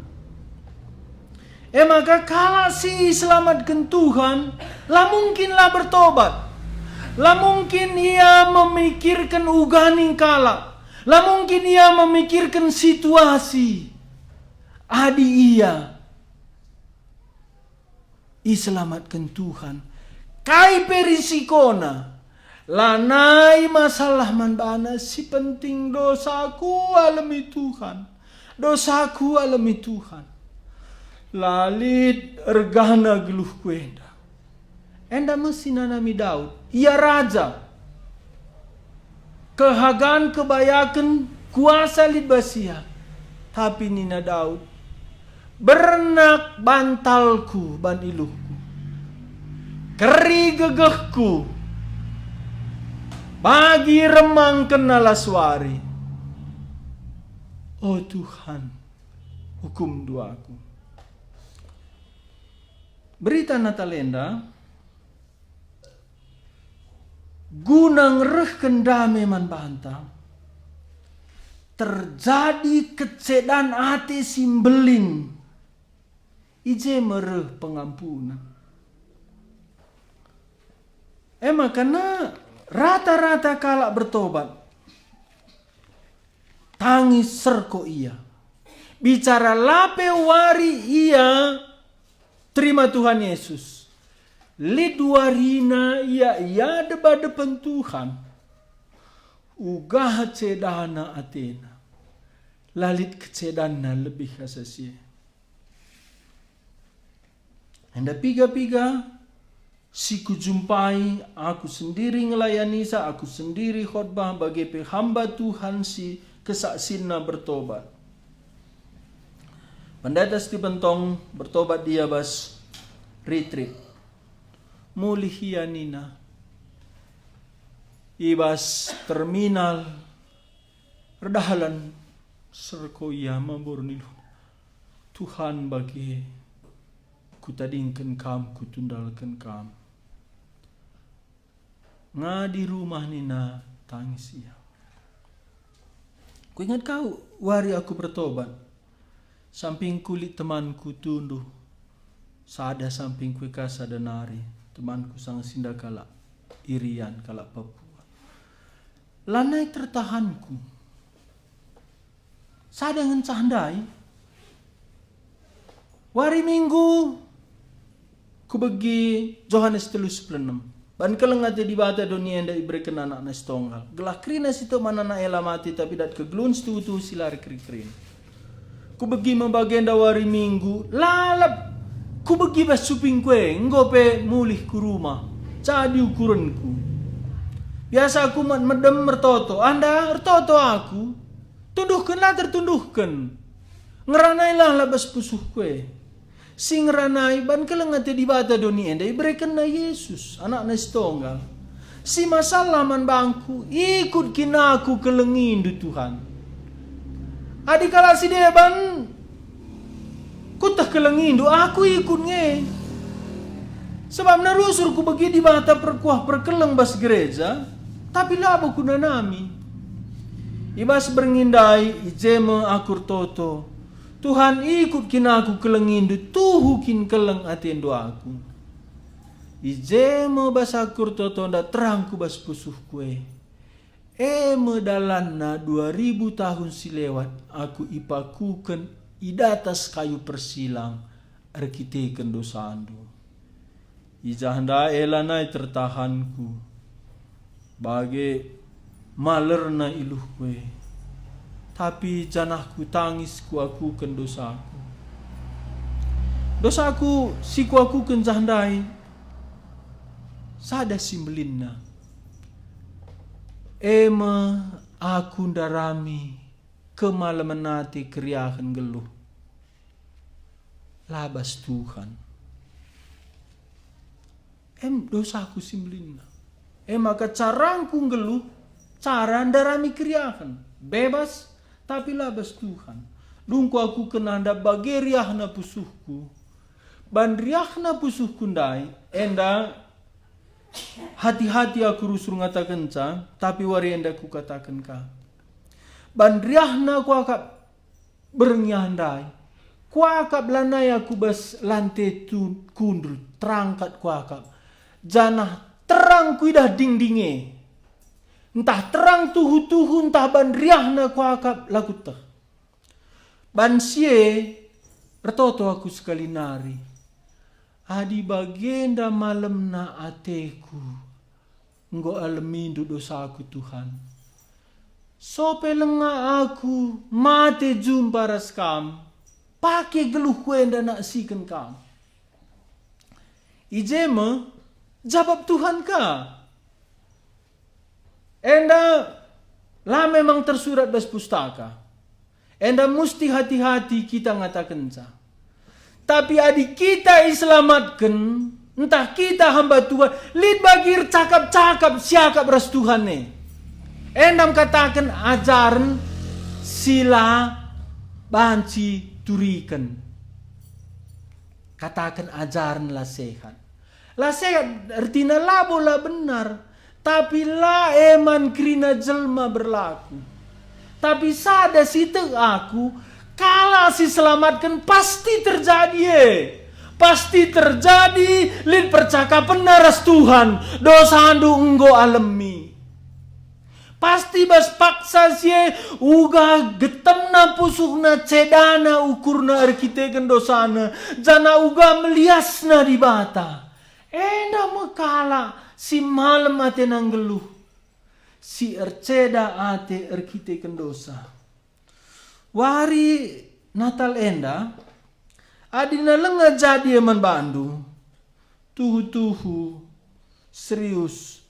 E maka kalak si iselamatken Tuhan, la mungkin la bertobat. La mungkin ia memikirken uga ning kalak. La mungkin ia memikirken situasi. Adi ia iselamatken Tuhan, kai pe risikona, lanai masalah man bana, si penting dosaku alemi Tuhan. Dosaku alemi Tuhan. La lit ergana geluhku enda. Enda me si nanami Daud. Ia raja. Kehagan kebayaken kuasa lit bas ia. Tapi nina Daud, "Bernak bantalku ban iluhku. Keri gegehku. Bagi remang kena las wari. O Tuhan, ukumndu aku." Berita Natal enda guna ngerehken dame man banta, terjadi kecedan ate si mbelin, i je me reh pengampunen. E maka rata-rata kalak bertobat, tangis serko ia. Bicara la pe wari ia terima Tuhan Yesus. Lit warina ia i adep-adepen Tuhan. Uga cedana atena. La lit kecedanna lebih asa si e. Enda piga-piga si kujumpai, aku sendiri ngelayanisa, aku sendiri khotbah, bage pe hamba Tuhan si kesaksinna bertobat. Pendeta Stephen Tong bertobat dia bas retreat. Mulih ia nina, i bas terminal erdalan serko ia mabur nilu. Tuhan, bage kutadingken Kam, kutundalken Kam. Ngadi rumah nina tangis ia. Kuingat kau wari aku bertobat. Sampingku lit temanku tunduh, sada sampingku e ka sada nari. temanku sanga enda kalak Irian, kalak Papua. Lanai tertahanku. Sada ngenca ndai. Wari Minggu, kubegi Johanes telu sepuluh enem. Ban keleng ate Dibata doni enda ibereken anakNa sitonggal, gelah kerina si tek man anakna e la mate, tapi dat kegeluhen situhu-tuhu si la erkeri-kerin. Kubegi me bagenda wari Minggu, lalap kubegi bas cupingku e, enggo pe mulih ku rumah. Jadi ukurenku. Biasa aku mat medem mertoto, enda ertoto aku. Tunduhken la tertunduhken. Ngeranai la bas pusuhku e. Si ngeranai ban keleng ate Dibata doni enda iberekenNa Yesus, anakNa sitonggal. Si masalah man bangku, ikut kin aku kelengindu, Tuhan. Adi kalak si deban, kuteh kelengindu, aku ikut nge. Sebabna rusur kubegi Dibata perkuah perkeleng bas gereja, tapi labo kunanami. I bas berngi ndai, i je me aku ertoto, Tuhan, ikut kin aku kelengindu, tuhu kin keleng atendu aku. I je me bas aku ertoto ndat terangku bas pusuhku e. E me dalanna dua ribu tahun si lewat aku ipakuken i datas kayu persilang erkiteken dosandu. I jah ndai e lanai tertahanku, bage malerna iluhku e. Tapi janah kutangis kuakuken dosaku. Dosaku si kuakuken jah ndai sada si mbelinna. E me aku ndarami kemalemen ate keriahen nggeluh. La bas Tuhan. Em dosaku si mbelinna. E maka carangku nggeluh, cara ndarami keriahen. Bebas, tapi la bas Tuhan. Dung kuakuken enda bage riahna pusuhku. Ban riahna pusuhku ndai, enda hati-hati aku rusur ngatakenca, tapi wari enda kukataken ka. Ban riahna kuakap berngi ndai. Kuakap lanai aku bas lante tu-, kundul, terangkat kuakap. Janah terang kuidah dingding e. Ntah terang tuhu-tuhu, ntah ban riahna kuakap la kuteh. Ban si e ertoto aku sekali nari. Adi bagenda malemna ateku, enggo alemindu dosaku, Tuhan. Sope lenga aku mate jumpa ras Kam, pake geluhku enda naksiken Kam. I je me jabap Tuhan ka. Enda la memang tersurat bas pustaka. Enda musti hati-hati kita ngatakenca. Tapi adi kita iselamatken, ntah kita hamba Tuhan, lit bagi ercakap-cakap siakap ras Tuhan e. Enda me kataken ajaren si la banci turiken. Kataken ajaren la sehat. La sehat ertina labo la benar, tapi la e man kerina jelma berlaku. Tapi sada si tek aku, kalak si selamatken pasti terjadi e. Pasti terjadi lit percakapenna ras Tuhan, dosandu enggo alemi. Pasti bas paksa si e uga getemna pusuhna, cedana ukurna erkiteken dosana, janah uga meliasna Dibata. Enda me kalak si malem atena nggeluh, si erceda ate erkiteken dosa. Wari Natal enda, adi na langa jadi e man bandu, tuhu-tuhu serius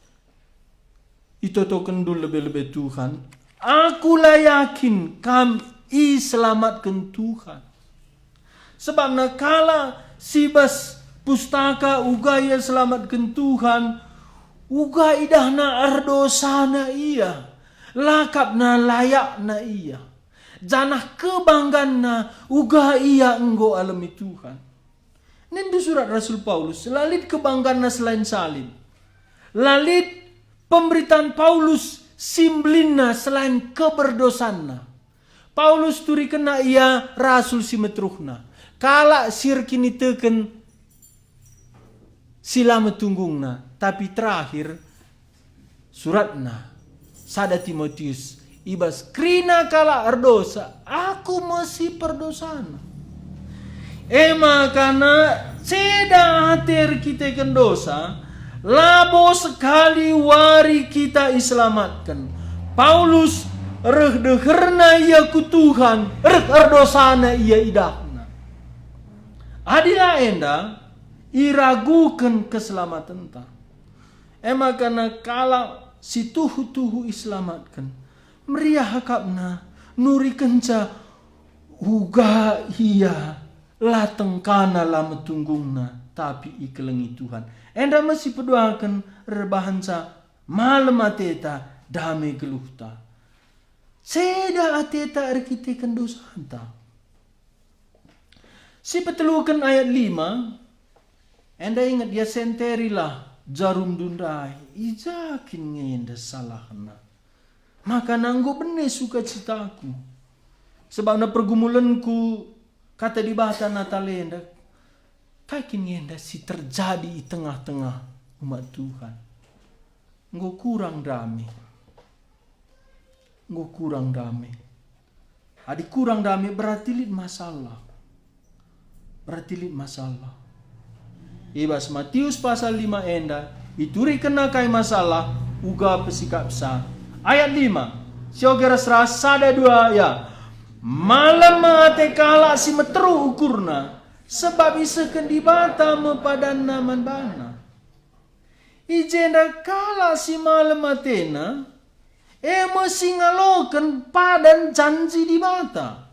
itotokenndu lebe-lebe Tuhan, aku la yakin kam iselamatken Tuhan. Sebabna kalak si bas pustaka uga ia selamatken Tuhan, uga idahna erdosana ia, lakapna layakna ia, janah kebangganna uga ia enggo alemi Tuhan. Nindu surat Rasul Paulus, la lit kebangganna selain salib. La lit pemberitaan Paulus si mbelinna selain keberdosanna. Paulus turikenna ia rasul si meteruhna, kalak si erkiniteken si la metunggungna, tapi terakhir suratna, sada Timotius, i bas kerina kalak erdosa, aku me si perdosana. E maka na ceda ate erkiteken dosa, labo sekali wari kita iselamatken. Paulus reh deherna ia ku Tuhan, reh erdosana ia idahna. Adi la enda, iraguken keselamatenta. E maka na kalak si tuhu-tuhu iselamatken, meriah akapna, nurikenca uga ia la tengkana la metunggungna, tapi ikelengi Tuhan. Enda me si peduaken erbahanca malem ateta, dame geluhta. Ceda ateta erkiteken dosanta. Si peteluken ayat lima, enda inget, ia senterilah jarumndu ndai, i ja kin nge enda salahna. Maka na enggo bene sukacitaku. Sebabna pergumulenku, kata Dibata Natal enda, kai kin nge enda si terjadi i tengah-tengah umat Tuhan. Enggo kurang dame. Enggo kurang dame. Adi kurang dame, berarti lit masalah. Berarti lit masalah. I bas Matius pasal lima enda, iturikenna kai masalah, uga pesikapsa. Ayat lima, sioge ras-ras sada dua ya. Malem ate kalak si meteruk ukurna, sebab isehken Dibata me padanna man bana. I jenda kalak si malem atena, e me si ngaloken padan janji Dibata.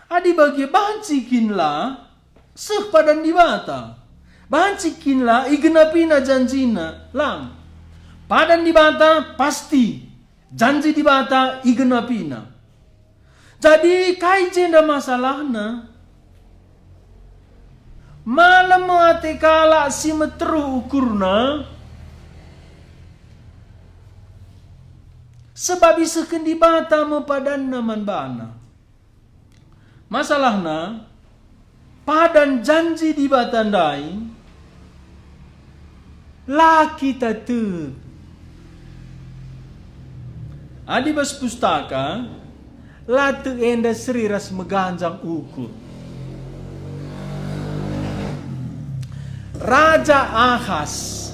Adi bage banci kin la seh padan Dibata? Banci kin la igenapina janjina? Lang. Padan Dibata pasti, janji Dibata igenapina. Jadi kai jenda masalahna? Malem ate kalak si meteruk ukurna, sebab isehken Dibata me padanna man bana. Masalahna, padan janji Dibata ndai la kita tek. Adi bas pustaka, la tek enda seri ras meganjang ukur. Raja Ahas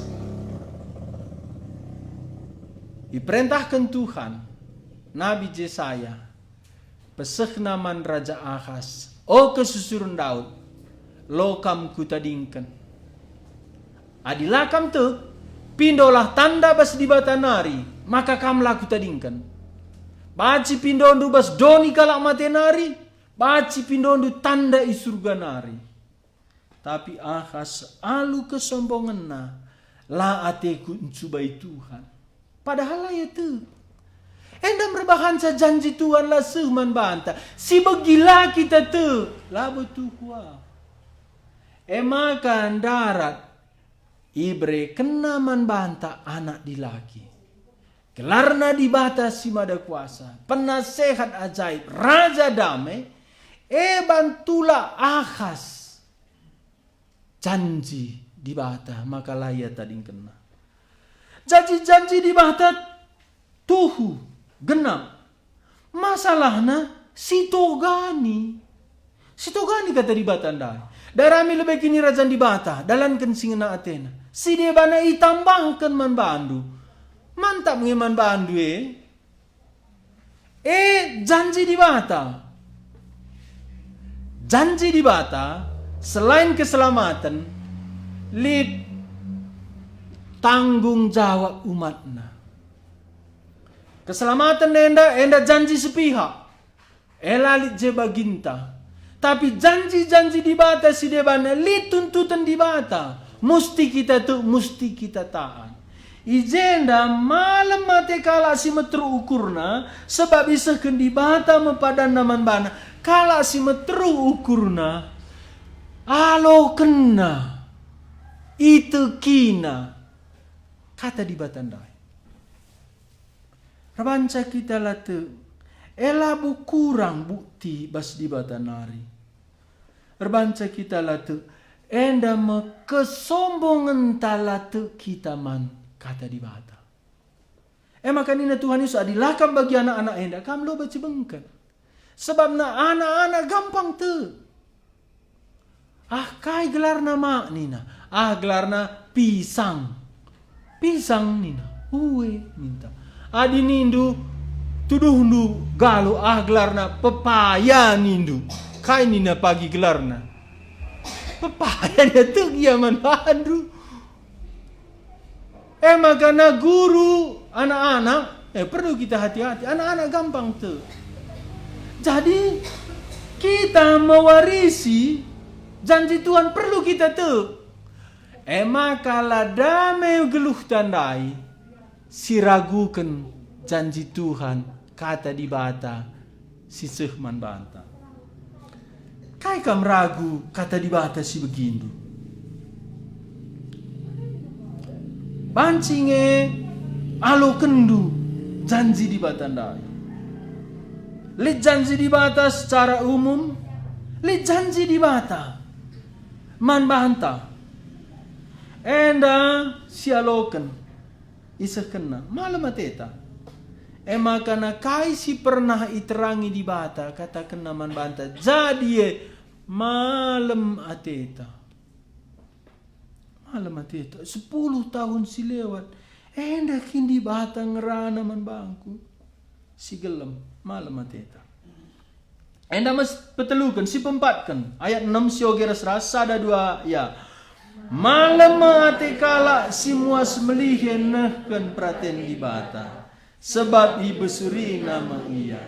iperentahken Tuhan Nabi Jesaya, pesehna man Raja Ahas, "O kesusuren Daud, lo kam kutadingken. Adi la kam tek, pindolah tanda bas Dibata nari, maka kam la kutadingken. Banci pindondu bas doni kalak mate nari, banci pindondu tanda i Surga nari." Tapi Ahas alu kesombongenna, "La ateku ncubai Tuhan." Padahal la ia tek. Enda merbahanca janji Tuhan la seh man banta. Si begi la kita tek, labo tuhu ah. E maka ndarat iberekenna man banta anak dilaki. Gelarna Dibata si Mada Kuasa, Penasehat Ajaib, Raja Dame, e bantulah Ahas janji Dibata maka la ia tadingkenna. Janji-janji Dibata tuhu, genap. Masalahna, sitogani. Sitogani kata Dibata ndai. Darami lebe Kinirajan Dibata, dalanken si ngena atena. Si debana itambahken man bandu. Mantap nge man bandu e. E janji Dibata. Janji Dibata, selain keselamaten, lit tanggung jawab umatna. Keselamaten enda, enda janji sepihak. E la lit je baginta. Tapi janji-janji Dibata si debana lit tuntuten Dibata. Musti kita tek, musti kita taat. I jenda malem ate kalak si meteruk ukurna, sebab isehken Dibata me padanna man bana. Kalak si meteruk ukurna, alokenna, itekina kata Dibata ndai. Erbanca kita la tek, e labo kurang bukti bas Dibata nari. Erbanca kita la tek, Enda me kesombongenta la tek kita man Kata Dibata. E maka nina Tuhan Yesus, "Adi la kam bagi anak-anak enda, kam labo cibengket." Sebabna anak-anak gampang tek. "Ah, kai gelarna mak?" nina. "Ah, gelarna pisang." "Pisang," nina. "Ue," ninta. "Adi nindu, tuduhndu galuh, ah, gelarna pepaya," nindu. "Kai," nina, "pagi gelarna?" "Pepaya," nina, "tek gia man bandu." E maka na guru anak-anak, eh, perlu kita hati-hati. Anak-anak gampang tek. Jadi, kita mewarisi janji Tuhan perlu kita tek. E maka la dame geluhta ndai si raguken janji Tuhan, Kata Dibata si seh man banta. Kai kam ragu Kata Dibata si begindu? Banci nge alokenndu janji Dibata ndai. Lit janji Dibata secara umum, lit janji Dibata man banta. Enda sialoken, isehkenna, malem ateta. E maka na kai si pernah iterangi Dibata, katakenna man banta, jadi e malem ateta. Malem ateta, sepuluh tahun si lewat, enda kin Dibata ngerana man bangku? Si gelem, malem ateta. Enda mes peteluken, si peempatken, ayat enem, sioge ras-ras, sada dua, ya. Malem ate kalak si muas melihe nehken peraten Dibata, sebab ibesurina me ia.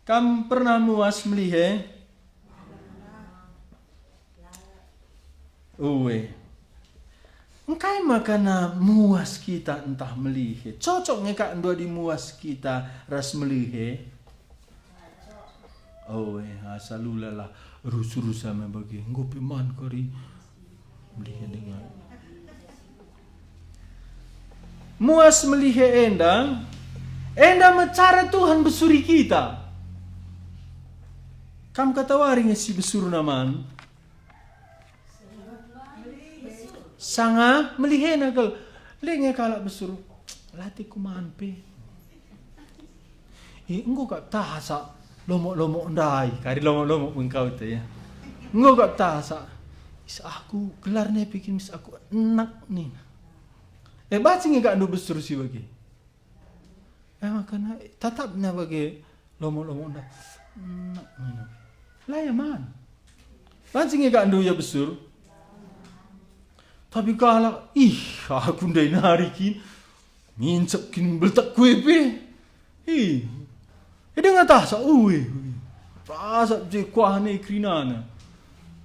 Kam pernah muas melihe? Ue. Engkai makana muas kita ntah melihe? Cocok nge kak ndu adi muas kita ras melihe? Ue, asa lulalah rus-rusa me bage. Enggo pe man kari melihe denga. Muas melihe enda, enda me cara Tuhan besuri kita. Kam katawari nge si besurna man? Sanga melihena kal. Lit nge kalak besur, "La tek ku man pe." I, enggo kap tasak lomok-lomok ndai, kari lomok-lomok bengkau te, ya. Enggo kap tasak. Is aku gelarna pe kin mis aku enak nina. E, banci nge kak ndu besur si bage. E, makana tatapna bage lomok-lomok ndai. Enak nina. La ia man. Banci nge kak ndu ia besur. Tapi kalak, ih, aku ndai nari kin. Ngincep kin beltek kue pe. Ih. E, denga tasak, ue. Tasak je kuahna kerinana.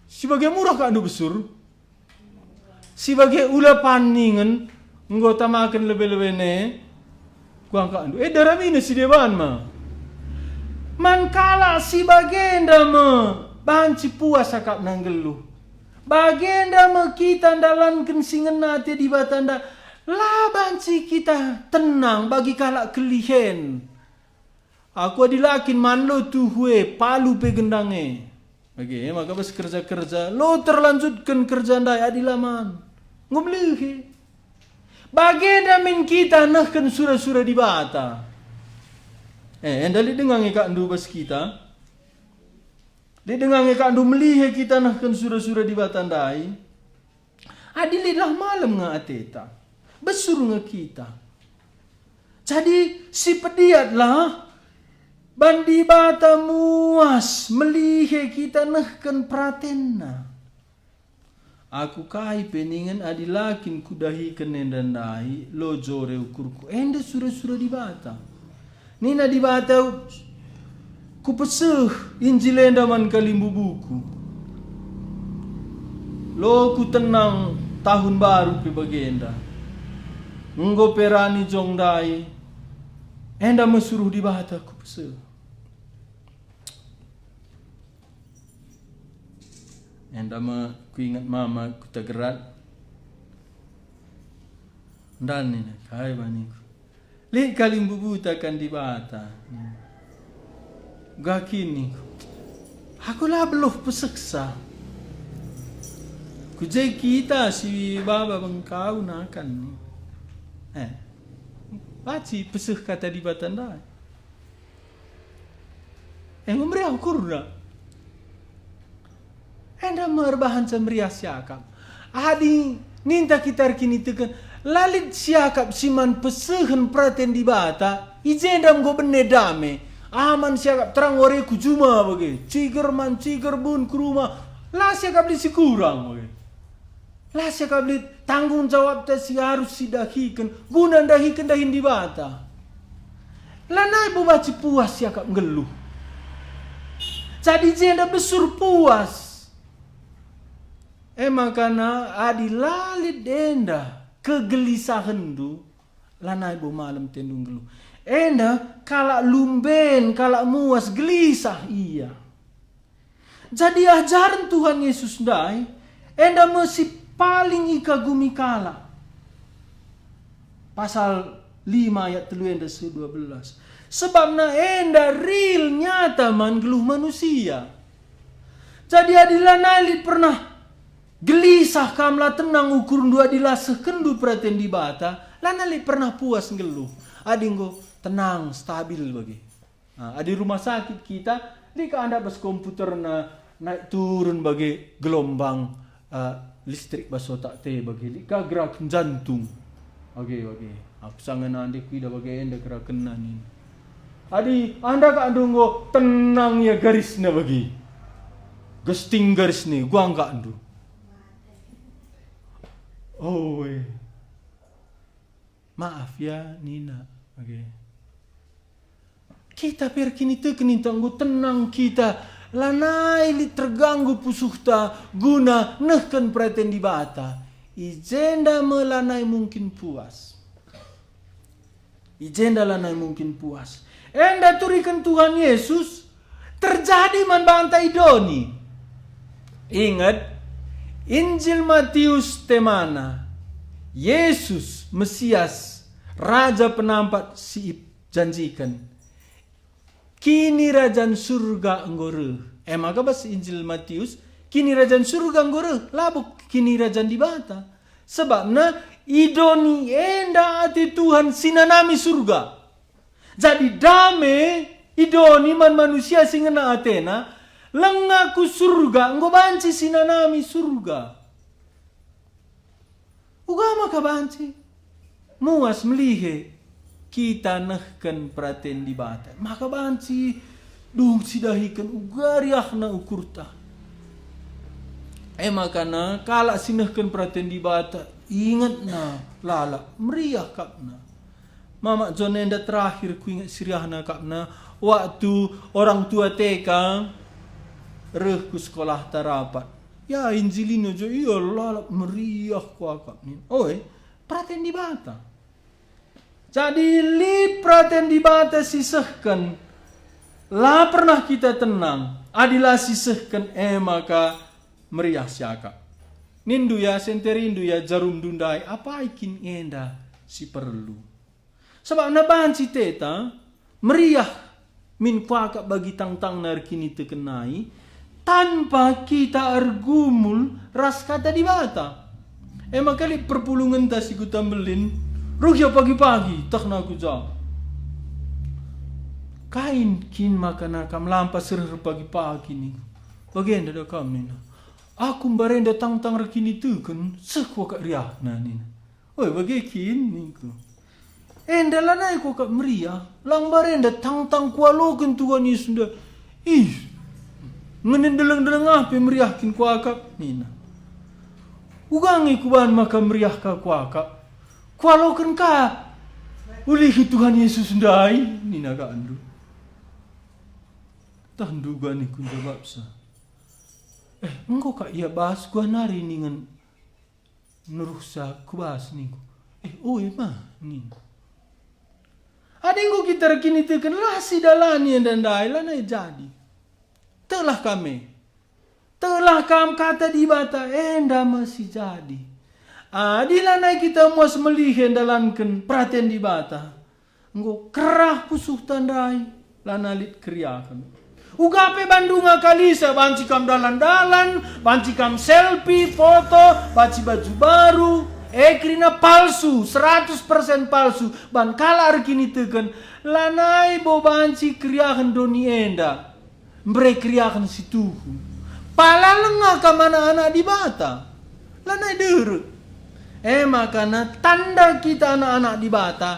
Si bage murah kak ndu besur. Si bage ula paningen enggo tamaken lebe-lebena. Kuah kak ndu. E, daramina si deban ma. Man kalak si bagenda me banci puas akapna nggeluh. Bagenda me kita ndalanken si ngena ate Dibata enda, la banci kita tenang bagi kalak kelihen. Aku adi la kin man lo tuhu e, palu pe gendang e. Bage, maka bas kerja-kerja, lo terlanjutken kerja ndai adi la man. Enggo melihe. Bagenda min kita nehken sura-sura Dibata. E, enda lit denga nge kak ndu bas kita? Lit denga nge kak ndu melihe kita nehken sura-sura Dibata ndai? Adi lit lah malem nge ateta, besur nge kita. Jadi, sipediatlah ban Dibata muas melihe kita nehken peratenNa. Aku kai pe ningen adi la kin kudahiken enda ndai, lo jore ukurku. Enda sura-sura Dibata. Nina Dibata, "Kupeseh Injil enda man kalimbubuku. Lo kutenang tahun baru pe bagenda. Enggo pe rani jong ndai, enda me suruh Dibata kupeseh." Enda me kuinget mama Kuta Gerat. Ndalni nina, "Kai baningku? Lit kalimbubuta kan Dibata." Gakin ningku, "Aku la beluh peseksa. Ku je kita si baba bengkau nakan. Eh, baci peseh kata Dibata ndai. Eh, enggo meriah ukurna. Enda me erbahanca meriah siakap. Adi ninta kita erkiniteken, la lit siakap si man pesehen peraten Dibata, i jenda enggo bene dame. Aman siakap terang wari ku juma bage, ciger man ciger bun ku rumah, la siakap lit si kurang bage. La siakap lit tanggung jawabta si arus sidahiken guna ndahiken dahin Dibata. Lanai bo baci puas siakap nggeluh. Jadi jenda besur puas. E makana adi la lit enda kegelisahenndu, lanai bo malem tendu nggeluh. Enda kalak lumben, kalak muas, gelisah ia. Jadi ajaren Tuhan Yesus ndai, enda me si paling ikagumi kalak. Pasal lima ayat telu enda seh dua belas. Sebabna enda ril nyata man geluh manusia. Jadi adi lanai lit pernah gelisah kam, la tenang ukurndu adi la sehkenndu peraten Dibata, lanai lit pernah puas nggeluh. Adi enggo tenang, stabil bage. Ah, adi rumah sakit kita, lit ka andap bas komputerna naik turun bage gelombang, ah, listrik bas otak te bage, lit ka gerakan jantung. Bage, bage. Aku sanga nande kuidah bage enda gerakenna nina. Adi enda ka ndungo tenang ia garisna bage. Gesting garisna, guang ka ndu. Oh, eh. Maaf ya, nina. Oke. Kita pe erkiniteken ninta enggo tenang kita, lanai lit terganggu pusuhta guna nehken peraten Dibata. I jenda me lanai mungkin puas. I jenda lanai mungkin puas. Enda turiken Tuhan Yesus terjadi man banta i doni. Inget, Injil Matius temana, Yesus, Mesias, Raja Penampat si ijanjiken. Kinirajan Surga enggo reh. E maka bas Injil Matius, Kinirajan Surga enggo reh, labo Kinirajan Dibata. Sebabna i doni enda ate Tuhan si nanami Surga. Jadi dame i doni man manusia si ngena atena, langa ku Surga, enggo banci si nanami Surga. Uga maka banci muas melihe kita nehken peraten Dibata, maka banci dung sidahiken uga riahna ukurta. E makana kalak si nehken peraten Dibata, ingetna lalap, meriah kapna. Mamak Jon enda terakhir kuinget si riahna kapna, waktu orang tua T K reh ku sekolahta rapat. Ya, Injilina jo ia lalap meriah kuakap nin. Oe, peraten Dibata. Jadi lit peraten Dibata si sehken, la pernah kita tenang, adi la si sehken e maka meriah siakap. Nindu ya, senterindu ya, jarumndu ndai, apai kin enda si perlu? Sebabna banci teta, meriah min kuakap bagi tangtangna erkiniteken nai, tanpa kita ergumul ras Kata Dibata. E maka lit perpulungenta si Kuta Mbelin, reh ia pagi-pagi, tehna ku ja. Kai kin maka na kam lampas reh pagi-pagi ningku? Bagenda da kam nina. Aku mbarenda tangtang erkiniteken, seh kuakap riahna nina. Oi, bage kin ningku. Enda lanai kuakap meriah, lang mbarenda tangtang kualoken Tuhan Yesus enda. Ih, ngenen deleng-deleng ah pe meriah kin kuakap, nina. Uga nge kubahan maka meriah ka kuakap. Kualoken ka ulihi Tuhan Yesus ndai, nina ka andu. Tah nduga ningku njabapsa. Eh, enggo ka ia bas kuah nari ningen nuruhsa ku bas ningku. Eh, ue ma ningku. Adi enggo kita erkiniteken la sidalani enda ndai lanai jadi. Teklah kame. Teklah kam Kata Dibata enda me si jadi. Adi lanai kita muas melihe ndalanken peraten Dibata, enggo kerah pusuhta ndai, lanai lit keriahen. Uga pe bandu ngakalisa, banci kam dalan-dalan, banci kam selfie, foto, banci baju baru, e kerina palsu, seratus persen palsu, ban kalak erkiniteken, lanai bo banci keriahen doni enda, mbere keriahen si tuhu. Pala langa kam anak-anak Dibata. Lanai derek. E maka na tanda kita anak-anak Dibata,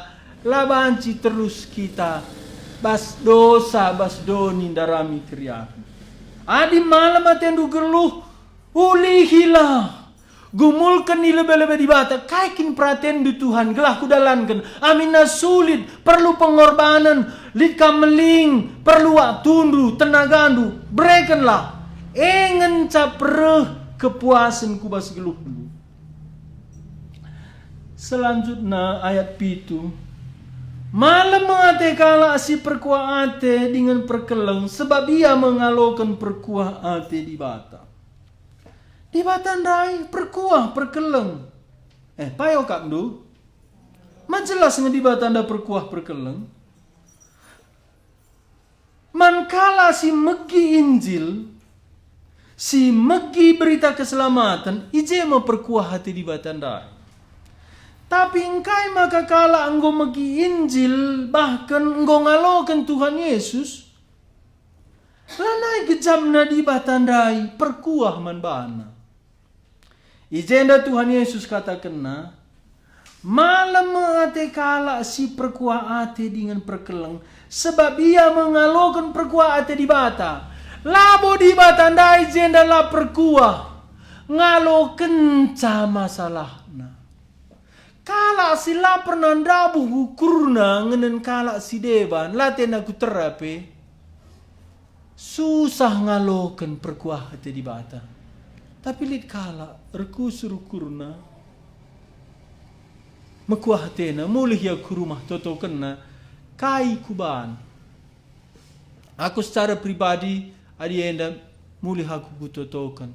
la banci terus kita bas dosa, bas doni ndarami keriahen. Adi malem atendu geluh, ulihilah. Gumulken i lebe-lebe Dibata, kai kin peratenndu Tuhan gelah kudalanken, aminna sulit, perlu pengorbanen, lit kam meling, perlu waktundu, tenagandu, berekenlah. E ngenca pereh kepuasen ku bas geluhndu. Selanjutna ayat pitu. Malem ate kalak si perkuah ate dingen perkeleng, sebab ia me ngaloken perkuah ate Dibata. Dibata ndai perkuah perkeleng. Eh, payo akapndu? Ma jelas nge Dibata enda perkuah perkeleng? Man kalak si megi Injil, si megi berita keselamaten, i je me perkuah ate Dibata ndai. Tapi engkai maka kalak enggo megi Injil, bahken enggo ngaloken Tuhan Yesus? Lanai gejapna Dibata ndai perkuah man bana. I jenda Tuhan Yesus katakenna, "Malem me ate kalak si perkuah ate dingen perkeleng, sebab ia me ngaloken perkuah ate Dibata." Labo Dibata ndai jenda la perkuah, ngalokenca masalahna. Kalak si la pernah ndabuh ukurna ngenen kalak si deban, la tena ku tera pe, susah ngaloken perkuah ate Dibata. Tapi lit kalak erkusur ukurna, mekuah atena, mulih ia ku rumah totokenna, "Kai kuban? Aku secara pribadi, adi enda mulih aku kutotoken.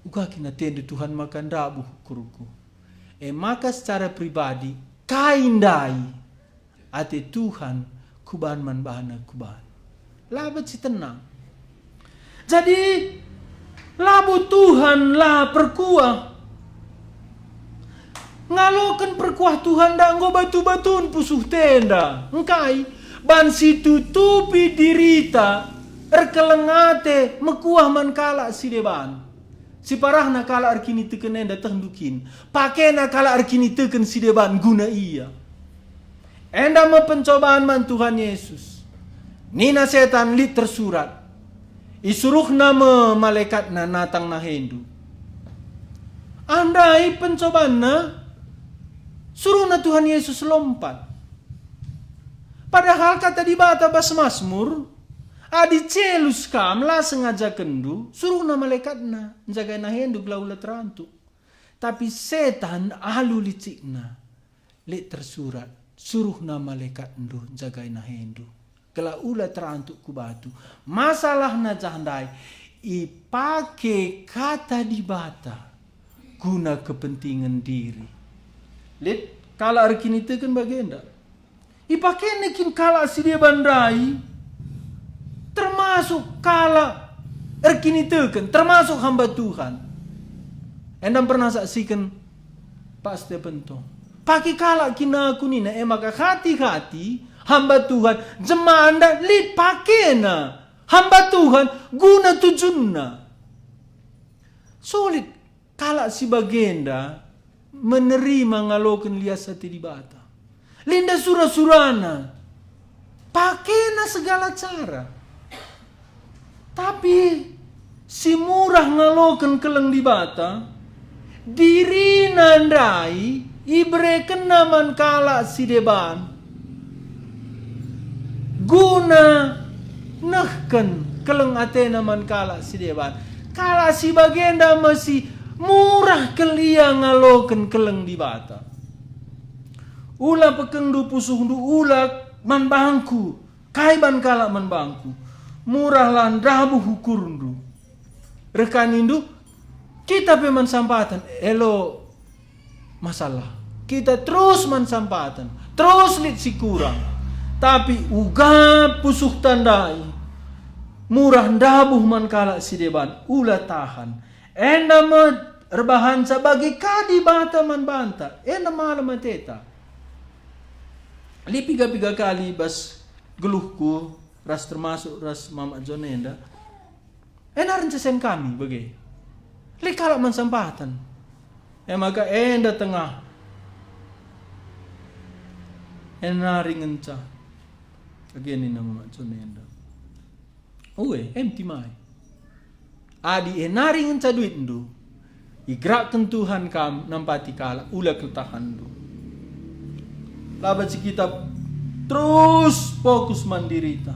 Uga kin atendu Tuhan maka ndabuh ukurku?" E maka secara pribadi, kai ndai ate Tuhan kuban man bana kuban? La banci tenang. Jadi, labo Tuhan la perkuah. Ngaloken perkuah Tuhan enda enggo batu-batun pusuh tenda. Engkai? Ban situtupi dirita, erkeleng ate, mekuah man kalak si deban. Si parahna kalak erkiniteken enda tehndu kin, pakena kalak erkiniteken si deban guna ia. Enda me pencoban man Tuhan Yesus. Nina setan, "Lit tersurat, isuruhna me malaekatna natang nahendu." Ndai pencobanna, suruhna Tuhan Yesus lompat. Padahal kata Dibata bas Masmur, "Adi celus kam la sengajakenndu, suruhna malaekatna njagai nahendu gelah ula terantuk." Tapi setan alu licikna, "Lit tersurat, suruhna malaekatndu njagai nahendu, gelah ula terantuk ku batu." Masalahna jah ndai, ipake kata Dibata guna kepentingan diri. Lit kalak erkiniteken bagenda. Ipakena kin kalak si deban ndai, termasuk kalak erkiniteken, termasuk hamba Tuhan? Enda pernah saksiken Pak Stephen Tong. Pake kalak kin aku nina, e maka hati-hati hamba Tuhan, jemanda lit pakena hamba Tuhan guna tujunna. Sulit. Kalak si bagenda menerima ngaloken lias ate Dibata. Lit nda sura-surana, pakena segala cara. Tapi si murah ngaloken keleng Dibata, dirina ndai iberekenna man kalak si deban. Guna nehken keleng atena man kalak si deban. Kalak si bagenda me si murah kal ia ngaloken keleng Dibata. Ula pekengndu pusuhndu ula man bangku, kai ban kalak man bangku. Murahlah ndabuh ukurndu. Reh ka nindu, kita pe man sampaten, elo masalah. Kita terus man sampaten, terus lit si kurang. Tapi uga pusuhta ndai, murah ndabuh man kalak si deban, ula tahan. Enda me erbahanca bage ka Dibata man banta, enda malem ateta. Lit piga-piga kali bas geluhku ras termasuk ras Mamak John enda, e nari nca sen kami bage. Lit kalak man sampaten. E maka enda tengah. E nari ngenca. Bage nina Mamak John enda. Ue, em timai. Adi e nari ngenca duitndu, igerakken Tuhan kam nampati kalak, ula kal tahanndu. Labo si kita terus fokus man dirita.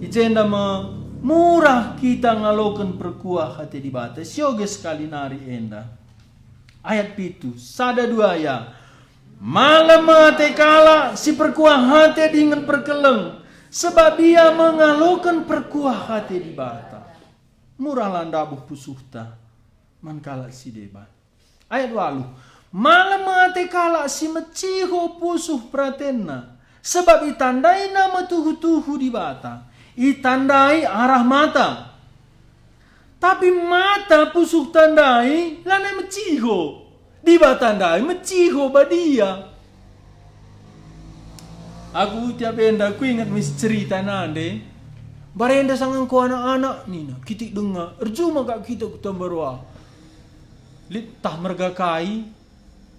I jenda me murah kita ngaloken perkuah ate Dibata, sioge sekali nari enda. Ayat pitu, sada dua ya. Malem ate kalak si perkuah ate dingen perkeleng, sebab ia me ngaloken perkuah ate Dibata. Murahlah ndabuh pusuhta man kalak si deban. Ayat waluh, malem ate kalak si meciho pusuh peratenna, sebab itandaina me tuhu-tuhu Dibata, itandai arah mata. Tapi mata pusuhta ndai lanai meciho, Dibata ndai meciho badia. Aku tiap enda kuinget mis cerita nande. Barenda sangangku anak-anak nina, kitik denga, erjuma kak kita ku Tambaroa. Lit tah merga kai,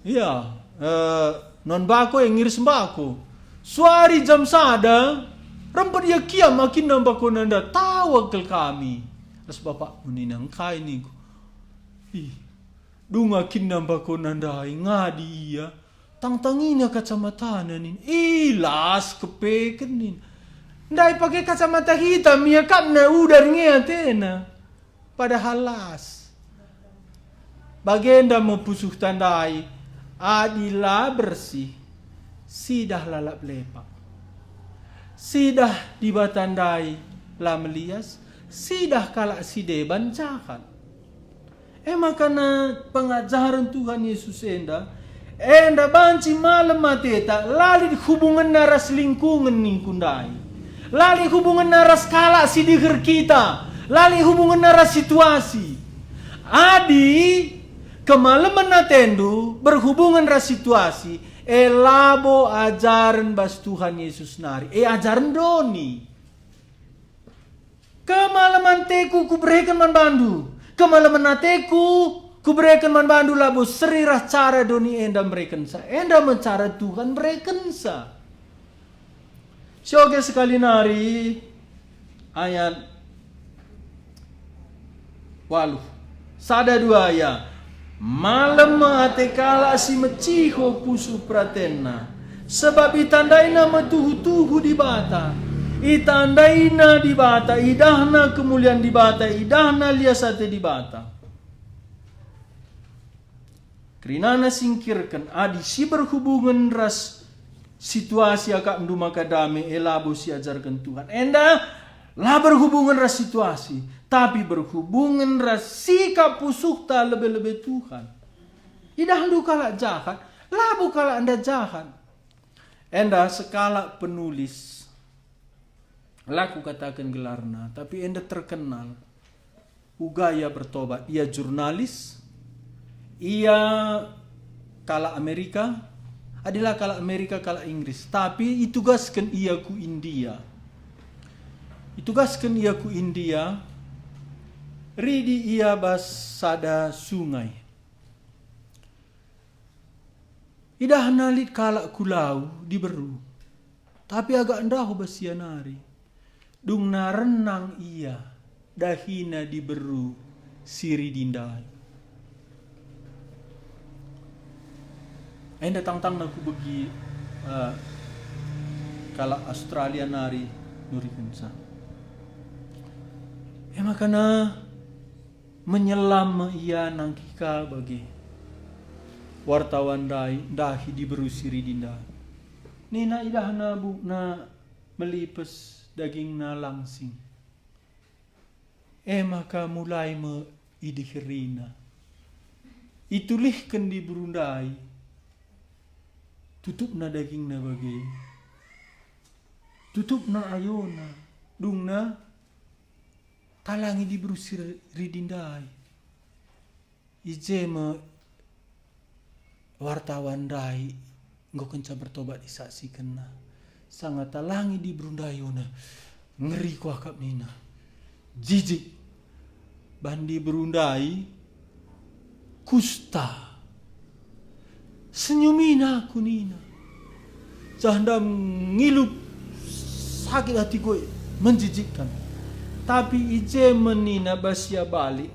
Ia, eh, non bako e ngiris mbako. Suari jam sada, rempet ia kiam akinna mbakona enda, tawa kal kami. Ras bapakku nina, "Engkai," ningku. Ih, dung akinna mbakona ndai, ngadi ia. Tangtangina kacamatana nina. Ih, las kepeken nina. Ndai pake kacamata hitam, iakapna udar nge atena. Padahal las. Bagenda me pusuhta ndai, adi la bersih, sidah lalap lepak. Sidah Dibata ndai la melias, sidah kalak si deban jahat. E maka na pengajaren Tuhan Yesus enda, enda banci malem ateta, la lit hubungenna ras lingkungen ningku ndai. La lit hubungenna ras kalak si deher kita, la lit hubungenna ras situasi. Adi kemalemen atendu berhubungen ras situasi, e labo ajaren bas Tuhan Yesus nari, e ajaren doni. Kemalemen ateku kubereken man bandu. Kemalemen ateku kubereken man bandu labo seri ras cara doni enda merekensa. Enda me cara Tuhan merekensa. Sioge sekali nari ayat waluh. Sada dua ya. Malem ate kalak si meciho pusuh peratenna, sebab itandaina me tuhu-tuhu Dibata. Itandaina Dibata, idahna kemulian Dibata, idahna lias ate Dibata. Kerinana singkirken adi si berhubungen ras situasi akapndu maka dame, e labo siajarken Tuhan. Enda la berhubungen ras situasi, tapi berhubungen ras sikap pusuhta lebe-lebe Tuhan. Idahndu kalak jahat, labo kalak enda jahat. Enda sekalak penulis, la kukataken gelarna, tapi enda terkenal. Uga ia bertobat. Ia jurnalis, ia kalak Amerika, adi la kalak Amerika, kalak Inggris. Tapi itugasken ia ku India. Itugasken ia ku India, ridi ia bas sada sungai. Idahna lit kalak ku lau diberu, tapi agak ndaoh bas ia nari. Dungna renang ia, dahina diberu si ridi ndai. Enda tangtangna kubegi, eh, kalak Australia nari nurikenca. E maka na menyelam me ia nangkih ka bage. Wartawan ndai ndahi diberu si ridi ndai. Nina idahna bukna melipes, dagingna langsing. E maka mulai me idiherina. Itulihken diberu ndai, tutupna dagingna bage. Tutupna ayona, dungna talangi diberu si ridi ndai. I je me wartawan ndai enggo kenca bertobat isaksikenna. Sanga talangi diberu ndai ayona, ngeri kuakap nina, jijik ban diberu ndai kusta. Senyumina aku nina, janah ngilup sakit hatiku e menjijikkan. Tapi i je me nina bas ia balik,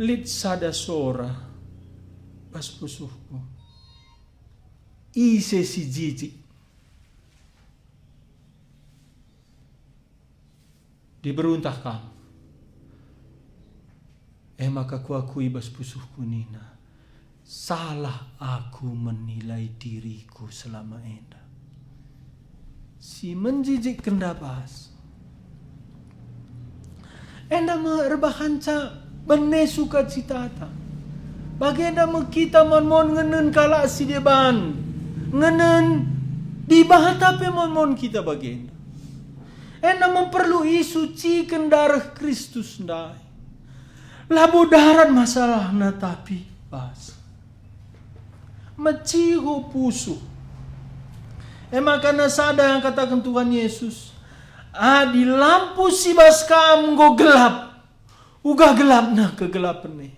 lit sada sora bas pusuhku, ise si jijik? Diberu ntah kam. E maka kuakui bas pusuhku nina, salah aku menilai diriku selama enda. Si menjijikkenca bas. Enda me erbahanca bene sukacitata. Bagenda me kita mon-mon ngenen kalak si deban. Ngenen Dibata pe mon-mon kita bagenda. Enda me perlu isuciken dareh Kristus ndai. Labo darat masalahna tapi bas. Meciho pusuh. E maka na sada yang kataken Tuhan Yesus, adi lampu si bas kam enggo gelap, uga gelapna kegelapen e.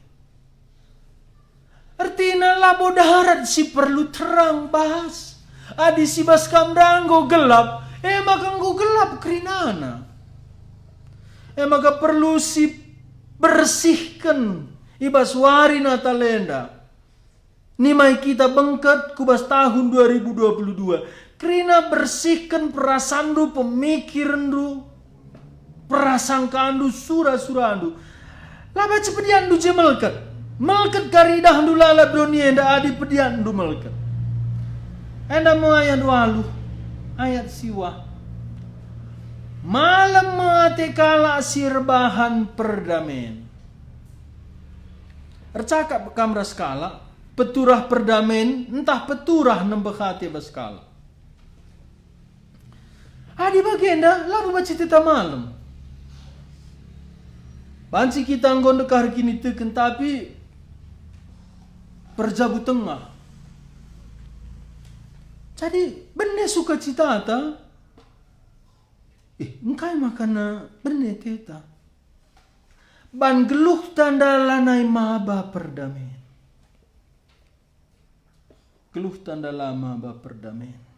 Ertina labo darat si perlu terang bas. Adi si bas kam ndai enggo gelap, e maka enggo gelap kerinana. E maka perlu si bersihken i bas wari Natal enda. Nimai kita bengket ku bas tahun dua ribu dua puluh dua. Kerina bersihken perasanndu, pemikirenndu, perasangkandu, sura-surandu. La banci pediatndu je melket. Melket kari idahndu lalap doni enda adi pediatndu melket. Enda me ayat waluh, ayat siwah. Malem me ate kalak si erbahan perdamen. Ercakap kam ras kalak, peturah perdamen, ntah peturah nembeh ate bas kalak. Adi bagenda, labo banci teta malem. Banci kita enggo ndekah erkiniteken, tapi perjabu tengah. Jadi, bene sukacitata. Ih, engkai makana bene teta? Ban geluhta enda lanai maba perdamen. Geluhta enda la maba perdamen.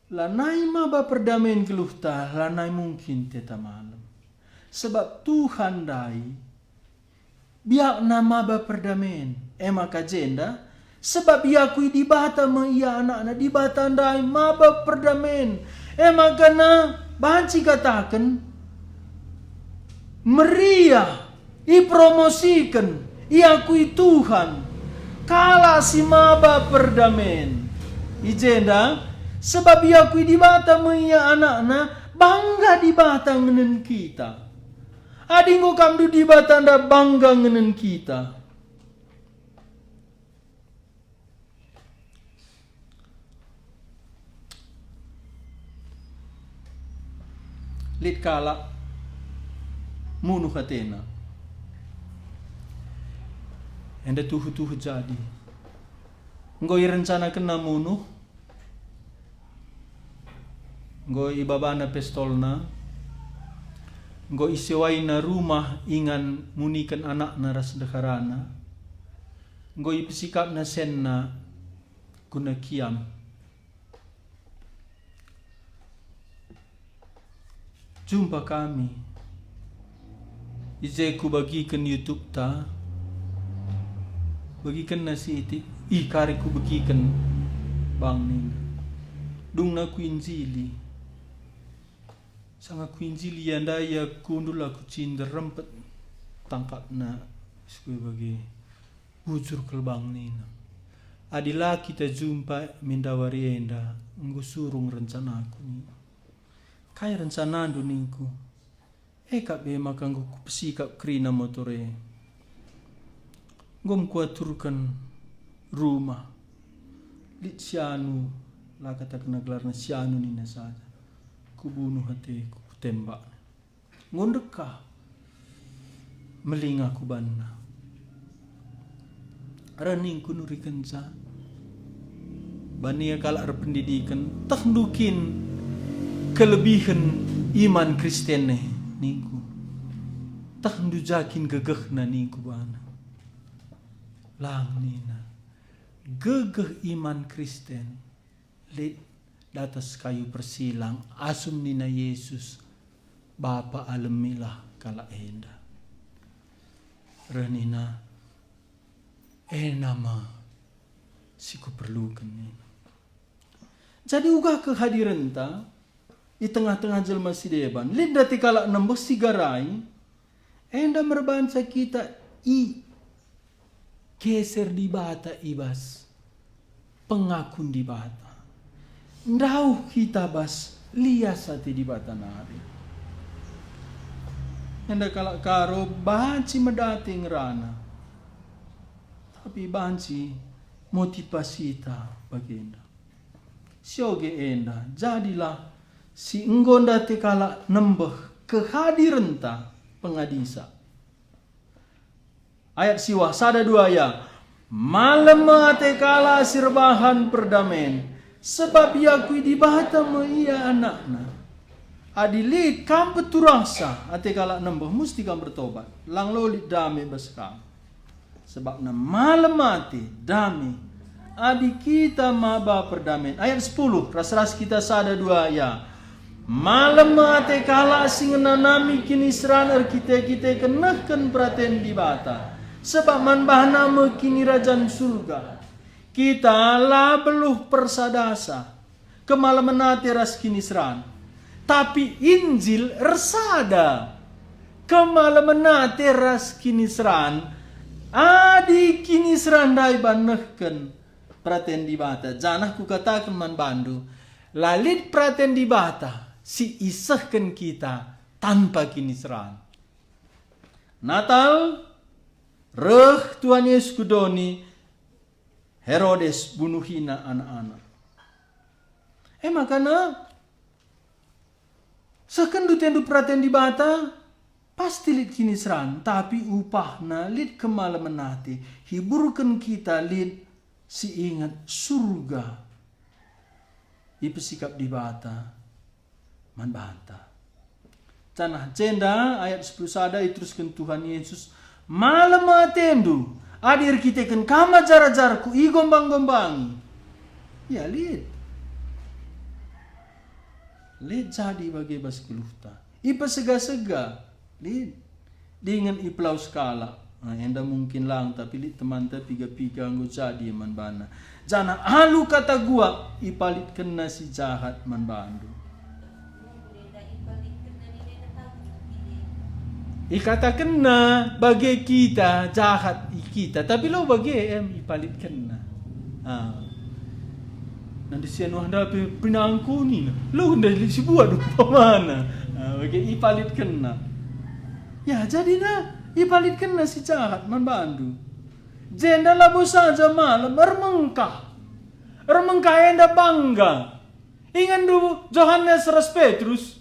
Lanai maba perdamen geluhta, lanai mungkin teta malem. Sebab Tuhan ndai biakna maba perdamen. E maka jenda, sebab iakui Dibata me ia anakna, Dibata ndai maba perdamen. E maka na banci kataken, meriah, ipromosiken, iakui Tuhan, kalak si maba perdamen. I jenda, sebab iakui Dibata me ia anakna, bangga Dibata ngenen kita. Adi enggo kam ndu Dibata enda bangga ngenen kita. Lit kalak munuh atena. Enda tuhu-tuhu jadi. Enggo irencanakenna munuh, enggo ibabana pistolna, enggo isewaina rumah ingan muniken anakna ras ndeharana, enggo ipesikapna senna guna kiam. Jumpa kami. I je kubagiken YouTube-ta, bagikenna sitik, ih, kari kubegiken bang nina. Dungna kuinjili. Sanga kuinjili ia ndai ia kundul aku cinder rempet tangkapna, si kuibagi. Bujur kal bang nina. Adi la kita jumpa mendawari enda, enggo surung rencanaku nina. Kai rencanandu ningku? E kap e maka enggo kupesikap kerina motor e. Enggo me kuaturken rumah. Lit si anu, La katakenna gelarna si anu nina saja. Kubunuh ateku, kutembakna. Enggo ndekah melinga ku banna. Reh ningku nurikenca. Bani kalak erpendidiken, tehndu kin kelebihen iman Kristen e, ningku. Tehndu ja kin gegehna, ningku bana. Lang nina, gegeh iman Kristen lit datas kayu persilang, asum nina Jesus, "Bapa, alemilah kalak enda." Reh nina, "Ena me si kuperluken," nina. Jadi uga kehadirenta i tengah-tengah jelma si deban, lit ndai kalak nembeh si garai, enda merbanca kita i geser Dibata i bas pengakun Dibata. Ndauh kita bas lias ate Dibata nari. Enda kalak Karo banci medate ngerana, tapi banci motivasita bagenda. Sioge enda, jadilah si enggo ndate kalak nembeh kehadirenta pengadisa. Ayat siwah sada dua ya, "Malem ate kalak si erbahan perdamen, sebab iakui Dibata me ia anakna." Adi lit kam peturahsa ate kalak nembeh, musti kam bertobat. Lang lit dame bas kam. Sebabna malem ate, dame, adi kita maba perdamen. Ayat sepuluh, ras-ras kita sada dua ya. Malem ate kalak si ngenanami kiniseran erkite-kiteken nehken peraten Dibata, sebab man bana me Kinirajan Surga. Kita la beluh persadasa kemalemen ate ras kiniseran, tapi Injil ersada kemalemen ate ras kiniseran. Adi kiniseran ndai banehken peraten Dibata, janah kukataken man bandu, la lit peraten Dibata si isehken kita tanpa kiniseran. Natal, reh Tuhan Yesus ku doni, Herodes bunuhina anak-anak. E maka na, sehkenndu atendu peraten Dibata, pasti lit kiniseran, tapi upahna lit kemalemen ate, hiburken kita lit si inget Surga ipesikap Dibata man banta. Janah jenda ayat sepuluh sada iterusken Tuhan Yesus, "Malem atendu, adi erkiteken kam ajar-ajarKu igombang-gombangi." Ya, lit. Lit jadi bage bas geluhta. Ipesega-sega, lit. Dingen ipelawes kalak. Nah, enda mungkin lang, tapi lit temanta piga-piga enggo jadi man bana. Janah alu kata guak ipalitkenna si jahat man bandu. Ikatakenna bage kita, jahat i kita, tapi lo bage em ipalitkenna. Ah. Nanti si anu enda pe pinangkuni, lo enda lit si buat umpamana. Ah, bage ipalitkenna. Ya, jadina ipalitkenna si jahat man bandu. Jenda labo saja malem, ermengkah. Ermengkah enda bangga. Ingenndu Johanes ras Petrus?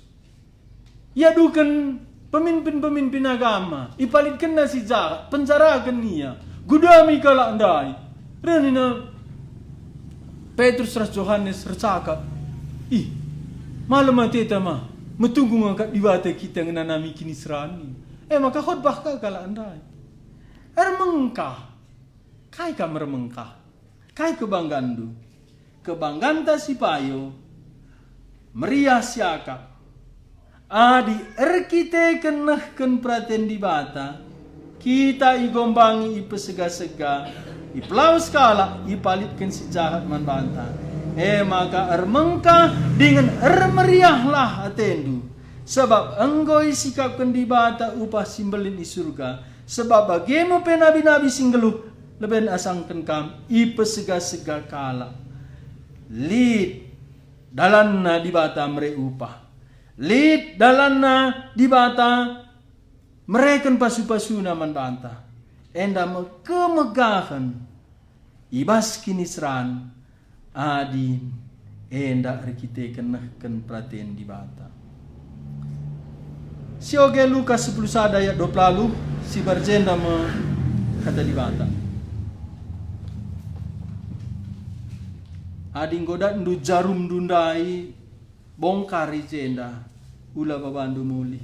Iaduken peminpin-peminpin agama, ipalitkenna si jahat, penjaraken ia, gudami kalak ndai. Reh nina Petrus ras Johanes ercakap, "Ih, malem ateta ma, metunggung akap Dibata kita ngenanami kiniseran." E maka khotbah ka kalak ndai. Ermengkah. Kai kam ermengkah? Kai kebangganndu? Kebangganta si payo, meriah siakap. Adi erkiteken nehken peraten Dibata, kita igombangi, ipesega-sega, ipelawes kalak, ipalitken si jahat man banta. E maka ermengkah dingen ermeriahlah atendu, sabap enggo isikapken Dibata upah si mbelin i Surga, sabap bage me pe nabi-nabi si nggeluh leben asangken kam ipesega-sega kalak. Lit dalanna Dibata mere upah. Lit dalanna Dibata mereken pasu-pasuna man banta. Enda me kemegahen i bas kiniseran adi enda erkiteken nehken peraten Dibata. Sioge Lukas sepuluh sada ayat dua puluh, si barjenda me kata Dibata. Adi enggo datndu jarumndu ndai, bongkari jenda, ula babandu mulih.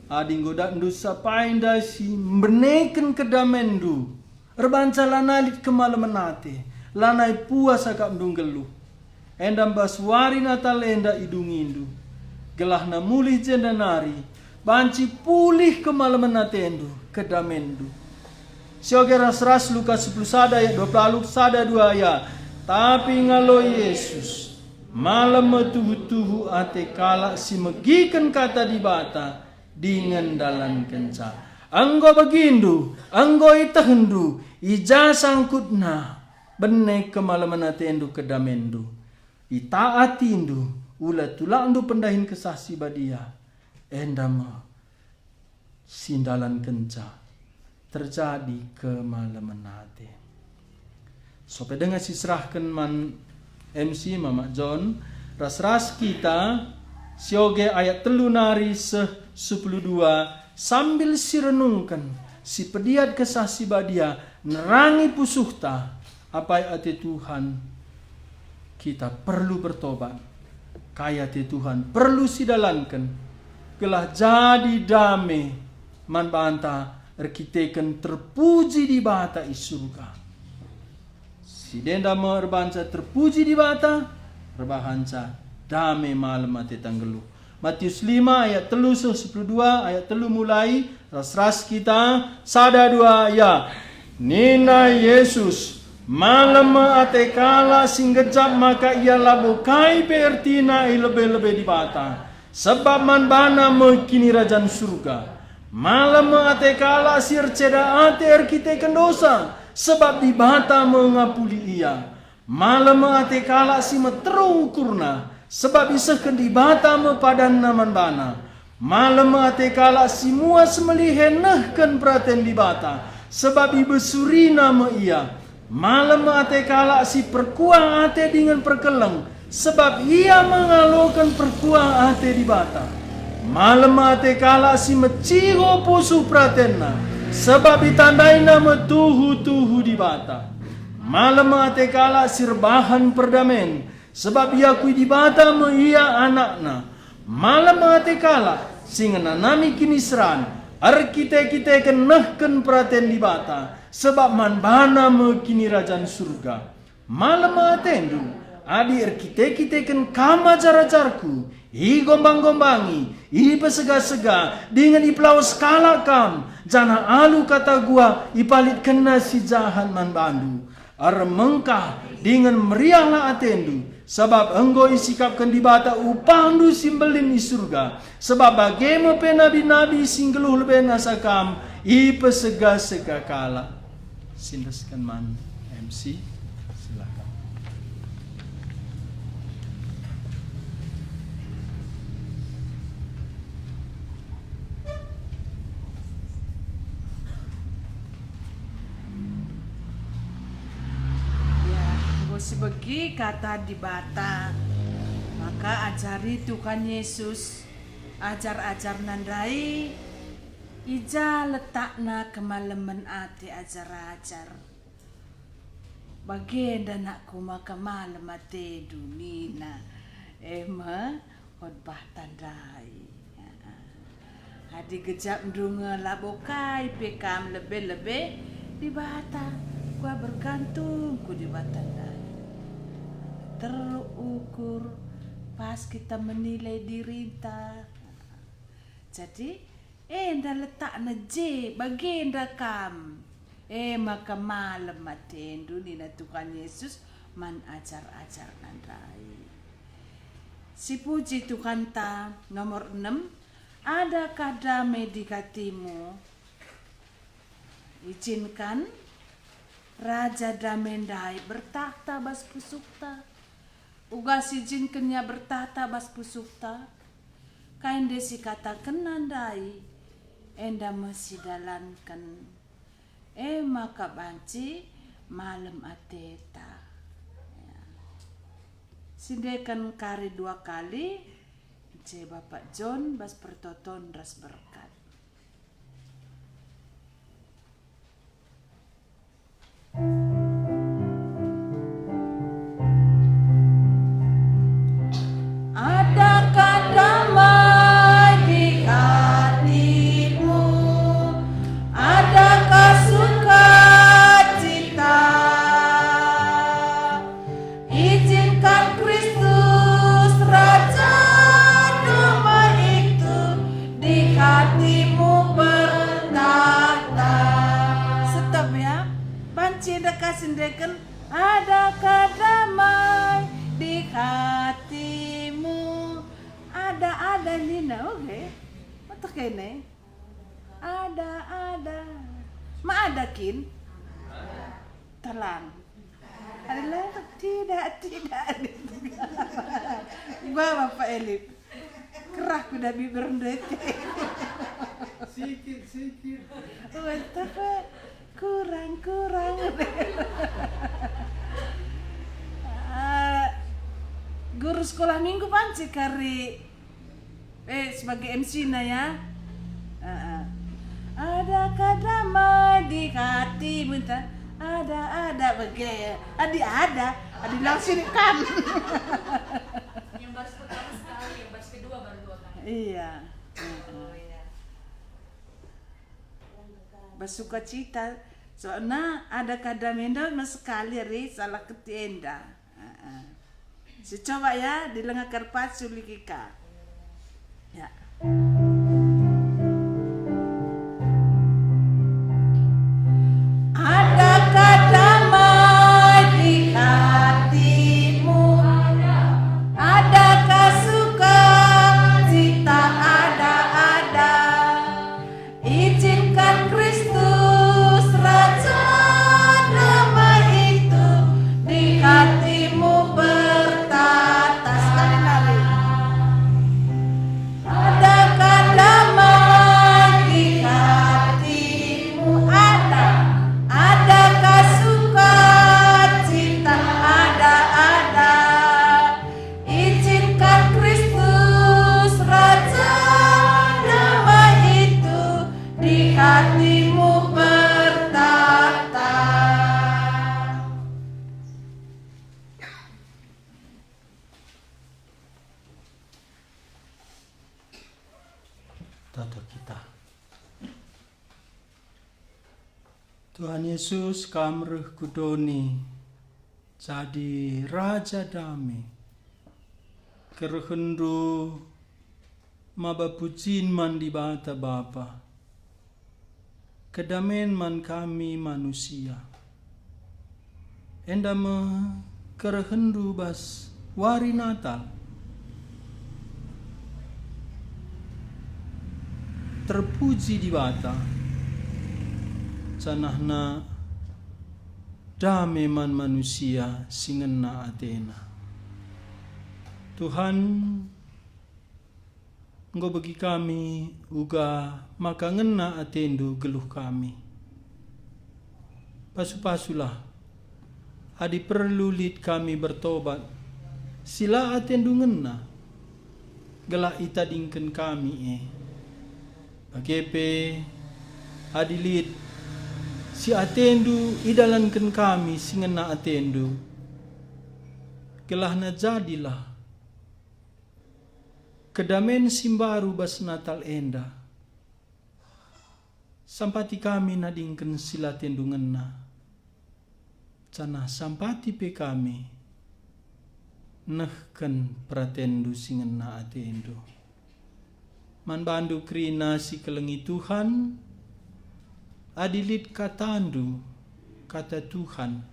Adi enggo datndu sapai ndai si mbeneken kedamenndu, erbanca lanai lit kemalemen ate, lanai puas akapndu nggeluh. Enda bas wari Natal enda idungindu, gelahna mulih jenda nari, banci pulih kemalemen atendu, kedamenndu. Sioge ras-ras Lukas sepuluh sada ayat dua puluh sada dua ya. Tapi ngalo Yesus, malem me tuhu-tuhu ate kalak si megiken kata Dibata dingen ndalankenca. Enggo begindu, enggo itehndu, i ja sangkutna, bene kemalemen atendu, kedamenndu. Itaatindu, ula tulakndu pendahin Kesah Si Badia, enda me si ndalankenca, terjadi kemalemen ate. Sope denga si serahken man M C Mamak John, ras-ras kita, sioge ayat telu nari seh sepuluh dua, sambil si renungken, si pediat Kesah Si Badia, nerangi pusuhta, apai ate Tuhan, kita perlu bertobat. Kai ate Tuhan perlu sidalanken, gelah jadi dame man banta erkiteken terpuji Dibata i surga. Si denda me erbahanca terpuji Dibata, erbahanca dame malem ateta nggeluh. Matius lima ayat telu seh sepuluh dua, ayat telu mulai, ras-ras kita, sada dua ya. Nina Yesus, "Malem me ate kalak si nggejap maka ia labo kai pe ertina i lebe-lebe Dibata, sebab man bana me Kinirajan Surga. Malem me ate kalak si erceda ate erkiteken dosa, sebab Dibata me ngapuli ia. Malem me ate kalak si meteruk ukurna, sebab isehken Dibata me padanna man bana. Malem me ate kalak si muas melihe nehken peraten Dibata, sebab ibesurina me ia. Malem me ate kalak si perkuah ate dingen perkeleng, sebab ia me ngaloken perkuah ate Dibata. Malem me ate kalak si meciho pusuh peratenna, sebab itandaina me tuhu-tuhu Dibata. Malem me ate kalak si erbahan perdamen, sebab iakui Dibata me ia anakna. Malem me ate kalak si ngenanami kiniseran, erkite-kiteken nehken peraten Dibata, sebab man bana me Kinirajan Surga. Malem me atendu, adi erkite-kiteken kam ajar-ajarku, igombang-gombangi, ipesega-sega, dingen ipelawes kalak kam, janah alu kata guak ipalitkenna si jahat man bandu. Ermengkah dingen meriahlah atendu, sabap enggo isikapken Dibata upahndu si mbelin i Surga, sabap bage me pe nabi-nabi si nggeluh leben asa kam ipesega-sega kalak. Siendesken man M C, silakan. Ya, enggo sibegi kata Dibata, maka ajari Tuhan Yesus ajar-ajarNa ndai, i ja letakna kemalemen ate ajar-ajar. Bagenda, nakku, maka malem atendu, nina. E me khotbahta ndai. Adi gejapndu nge labo kai pe kam lebe-lebe Dibata, kuga bergantung ku Dibata ndai. Teruk ukur, pas kita menilai dirinta. Jadi, enda letakna je, bagenda kam. E maka malem atendu, nina Tuhan Yesus man ajar-ajarNa ndai. Sipuji Tuhanta. Nomor enem, adakah dame di hatimu? Ijinkan Raja Dame ndai bertahta bas pusuhta. Uga si ijinken Ia bertahta bas pusuhta, kai nde si ikatakenNa ndai, enda me si idalanken. E maka banci malem ateta. Ya. Sindeken kari dua kali, ence Bapak John bas pertoton ras berkat. Adakah damai di hatimu? Adakah sukacita? Izinkan Kristus Raja damai itu di hatimu bertahta. Stop ya. Banci enda ka sindeken, adakah damai di hatimu? Ada-ada nina, oke. Meteh kene. Ada, ada. Ma ada kin? Telang. Adalah tidak, tidak. Gua Bapak Elip. Kerah ku dabi berendete. Sikit, sikit. Wetapa kurang, kurang. Ah, guru sekolah minggu banci kari. Eh, sebagai M C-na ya. Heeh. Adakah damai di hatimu, ta? Ada, ada, bage. Adi ada, adi langsung kam. Yang baru pertama sekali, yang baru kedua baru dua kali. Iya. Heeh. Oh, iya. Bersukacita. Soalna adakah damai enda mas sekali ri salah keti enda. Heeh. Si coba ya, di lenga kerpat suliki ka. Ya. Adakah damai di hatimu? Adakah sukacita? Ada, ada. Izinkan Kristus Raja damai itu di hatimu bertahta. Sekali lagi. Adakah damai di hatimu? Ada. Adakah sukacita? Ada, ada. Izinkan Kristus Raja damai itu di hatimu bertahta. Tato kita. Tuhan Yesus, Kam reh ku doni, jadi Raja Dame. KerehenNdu maba pujin man Dibata Bapa, kedamen man kami manusia. Enda me kerehenNdu bas wari Natal. Terpuji Dibata, janahna dame man manusia si ngena atena. Tuhan, enggo begi kami uga maka ngena ateNdu geluh kami. Pasu-pasulah, adi perlu lit kami bertobat, si la ateNdu ngena, gelah itadingken kami e. Bage pe, adi lit si ateNdu idalanken kami si ngena ateNdu, gelahna jadilah kedamen si mbaru bas Natal enda. Sampati kami nadingken si la ateNdu ngena, janah sampati pe kami nehken peratenNdu si ngena ateNdu. Man bandu kerina si kelengi Tuhan, adi lit kataNdu, kata Tuhan,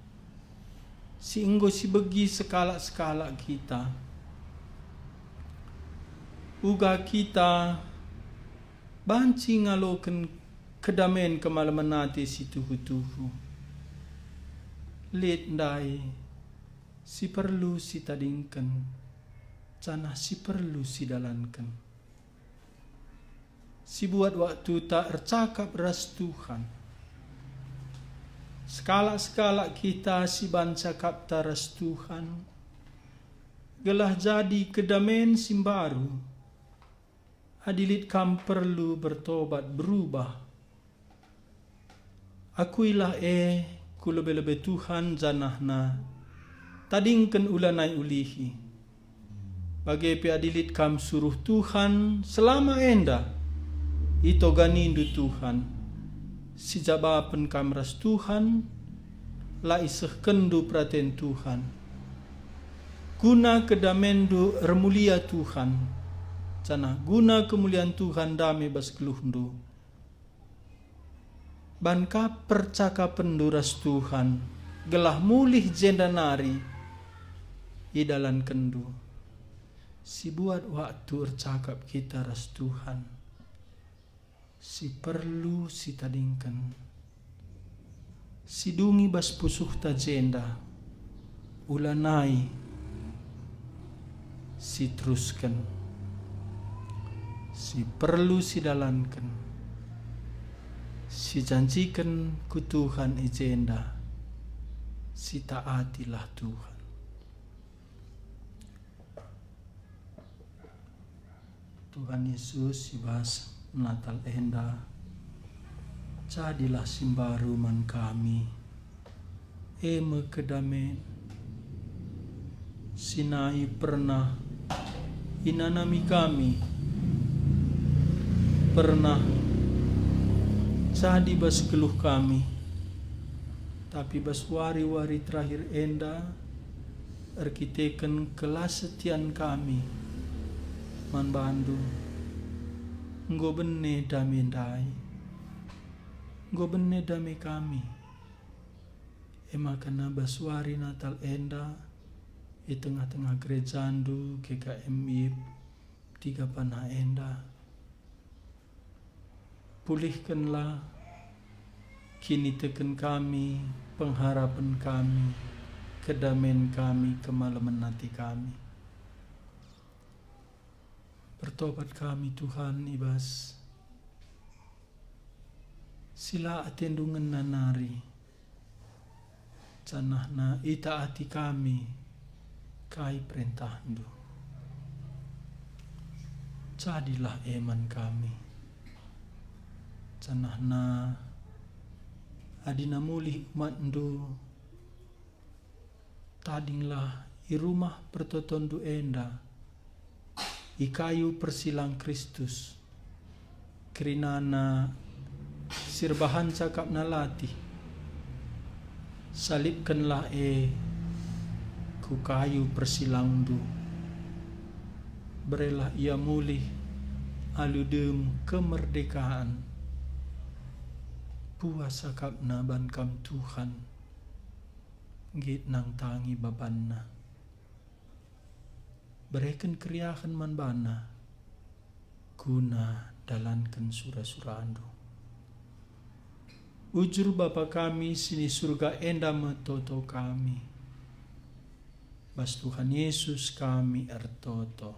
si enggo sibegi sekalak-sekalak kita, uga kita banci ngaloken kedamen kemalemen ate si tuhu-tuhu. Lit ndai si perlu sitadingken, janah si perlu sidalanken. Sibuat waktuta ercakap ras Tuhan. Sekalak-sekalak kita si ban cakapta ras Tuhan, gelah jadi kedamen si mbaru. Adi lit kam perlu bertobat, berubah, akuilah e ku lebe-lebe Tuhan janahna tadingken ulanai ulihi. Bage pe adi lit kam suruh Tuhan selama enda itoganindu Tuhan, sijabapen kam ras Tuhan, la isehkenndu peraten Tuhan. Guna kedamenndu ermulia Tuhan, janah guna kemulian Tuhan dame bas geluhndu. Ban ka percakapenndu ras Tuhan, gelah mulih jenda nari idalankenndu. Sibuat waktu ercakap kita ras Tuhan, si perlu sitadingken, sidungi bas pusuhta jenda, ulanai siterusken, si perlu sidalanken, sijanjiken ku Tuhan i jenda, sitaatilah Tuhan. Tuhan Yesus, i bas Natal enda, jadilah si mbaru man kami, e me kedamen si nai pernah inanami kami, pernah jadi bas geluh kami, tapi bas wari-wari terakhir enda, erkiteken kelasetian kami man bandu, enggo bene dame ndai, enggo bene dame kami. E maka bas wari Natal enda, i tengah-tengah gerejandu G K M I P tiga panah enda, pulihkenlah kiniteken kami, pengharapen kami, kedamen kami, kemalemen ate kami. Bertobat kami, Tuhan, i bas si la atendu ngena nari, janahna itaati kami kai perentahndu. Jadilah e man kami, janahna adina mulih umatndu, tadinglah i rumah pertotondu enda, i kayu persilang Kristus, kerinana si erbahan cakapna latih. Salibkenlah e ku kayu persilangndu. Berelah ia mulih alu dem kemerdekaan. Puas cakapna ban Kam, Tuhan, nggit nangtangi babanna. Bereken keriahen man bana, guna dalanken sura-surandu. Ujur Bapa kami si ni Surga enda me toto kami. Bas Tuhan Yesus kami ertoto.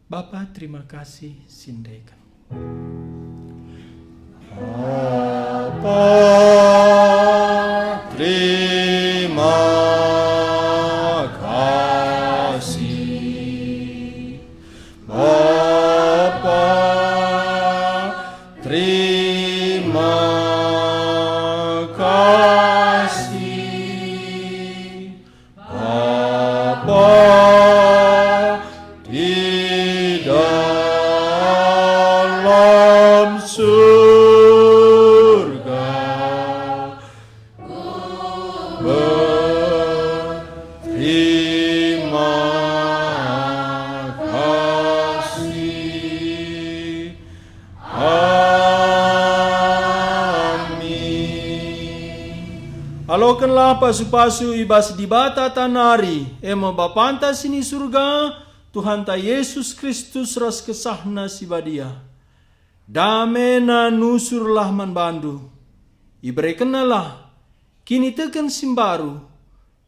Bapa, terima kasih si ndeken. Bapa, terima kasih. Bapa, terima kasih. Bapa di dalam surga, berterima kasih. Amin. Alokenlah pasu-pasu i bas Dibata ta nari, e me Bapanta si ni Surga, Tuhanta Yesus Kristus ras KesahNa si Badia. DameNa nusurlah man bandu. IberekenNalah kiniteken si mbaru,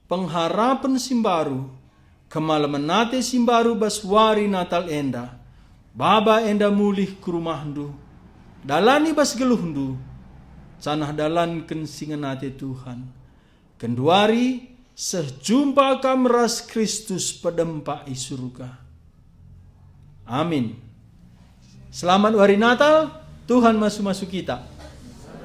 pengharapen si mbaru, kemalemen ate si mbaru bas wari Natal enda. Baba enda mulih ku rumahndu, dalani bas geluhndu, janah dalanken si ngena ate Tuhan. Genduari seh jumpa kam ras Kristus pedempak i surga. Amin. Selamat Wari Natal, Tuhan masu-masu kita.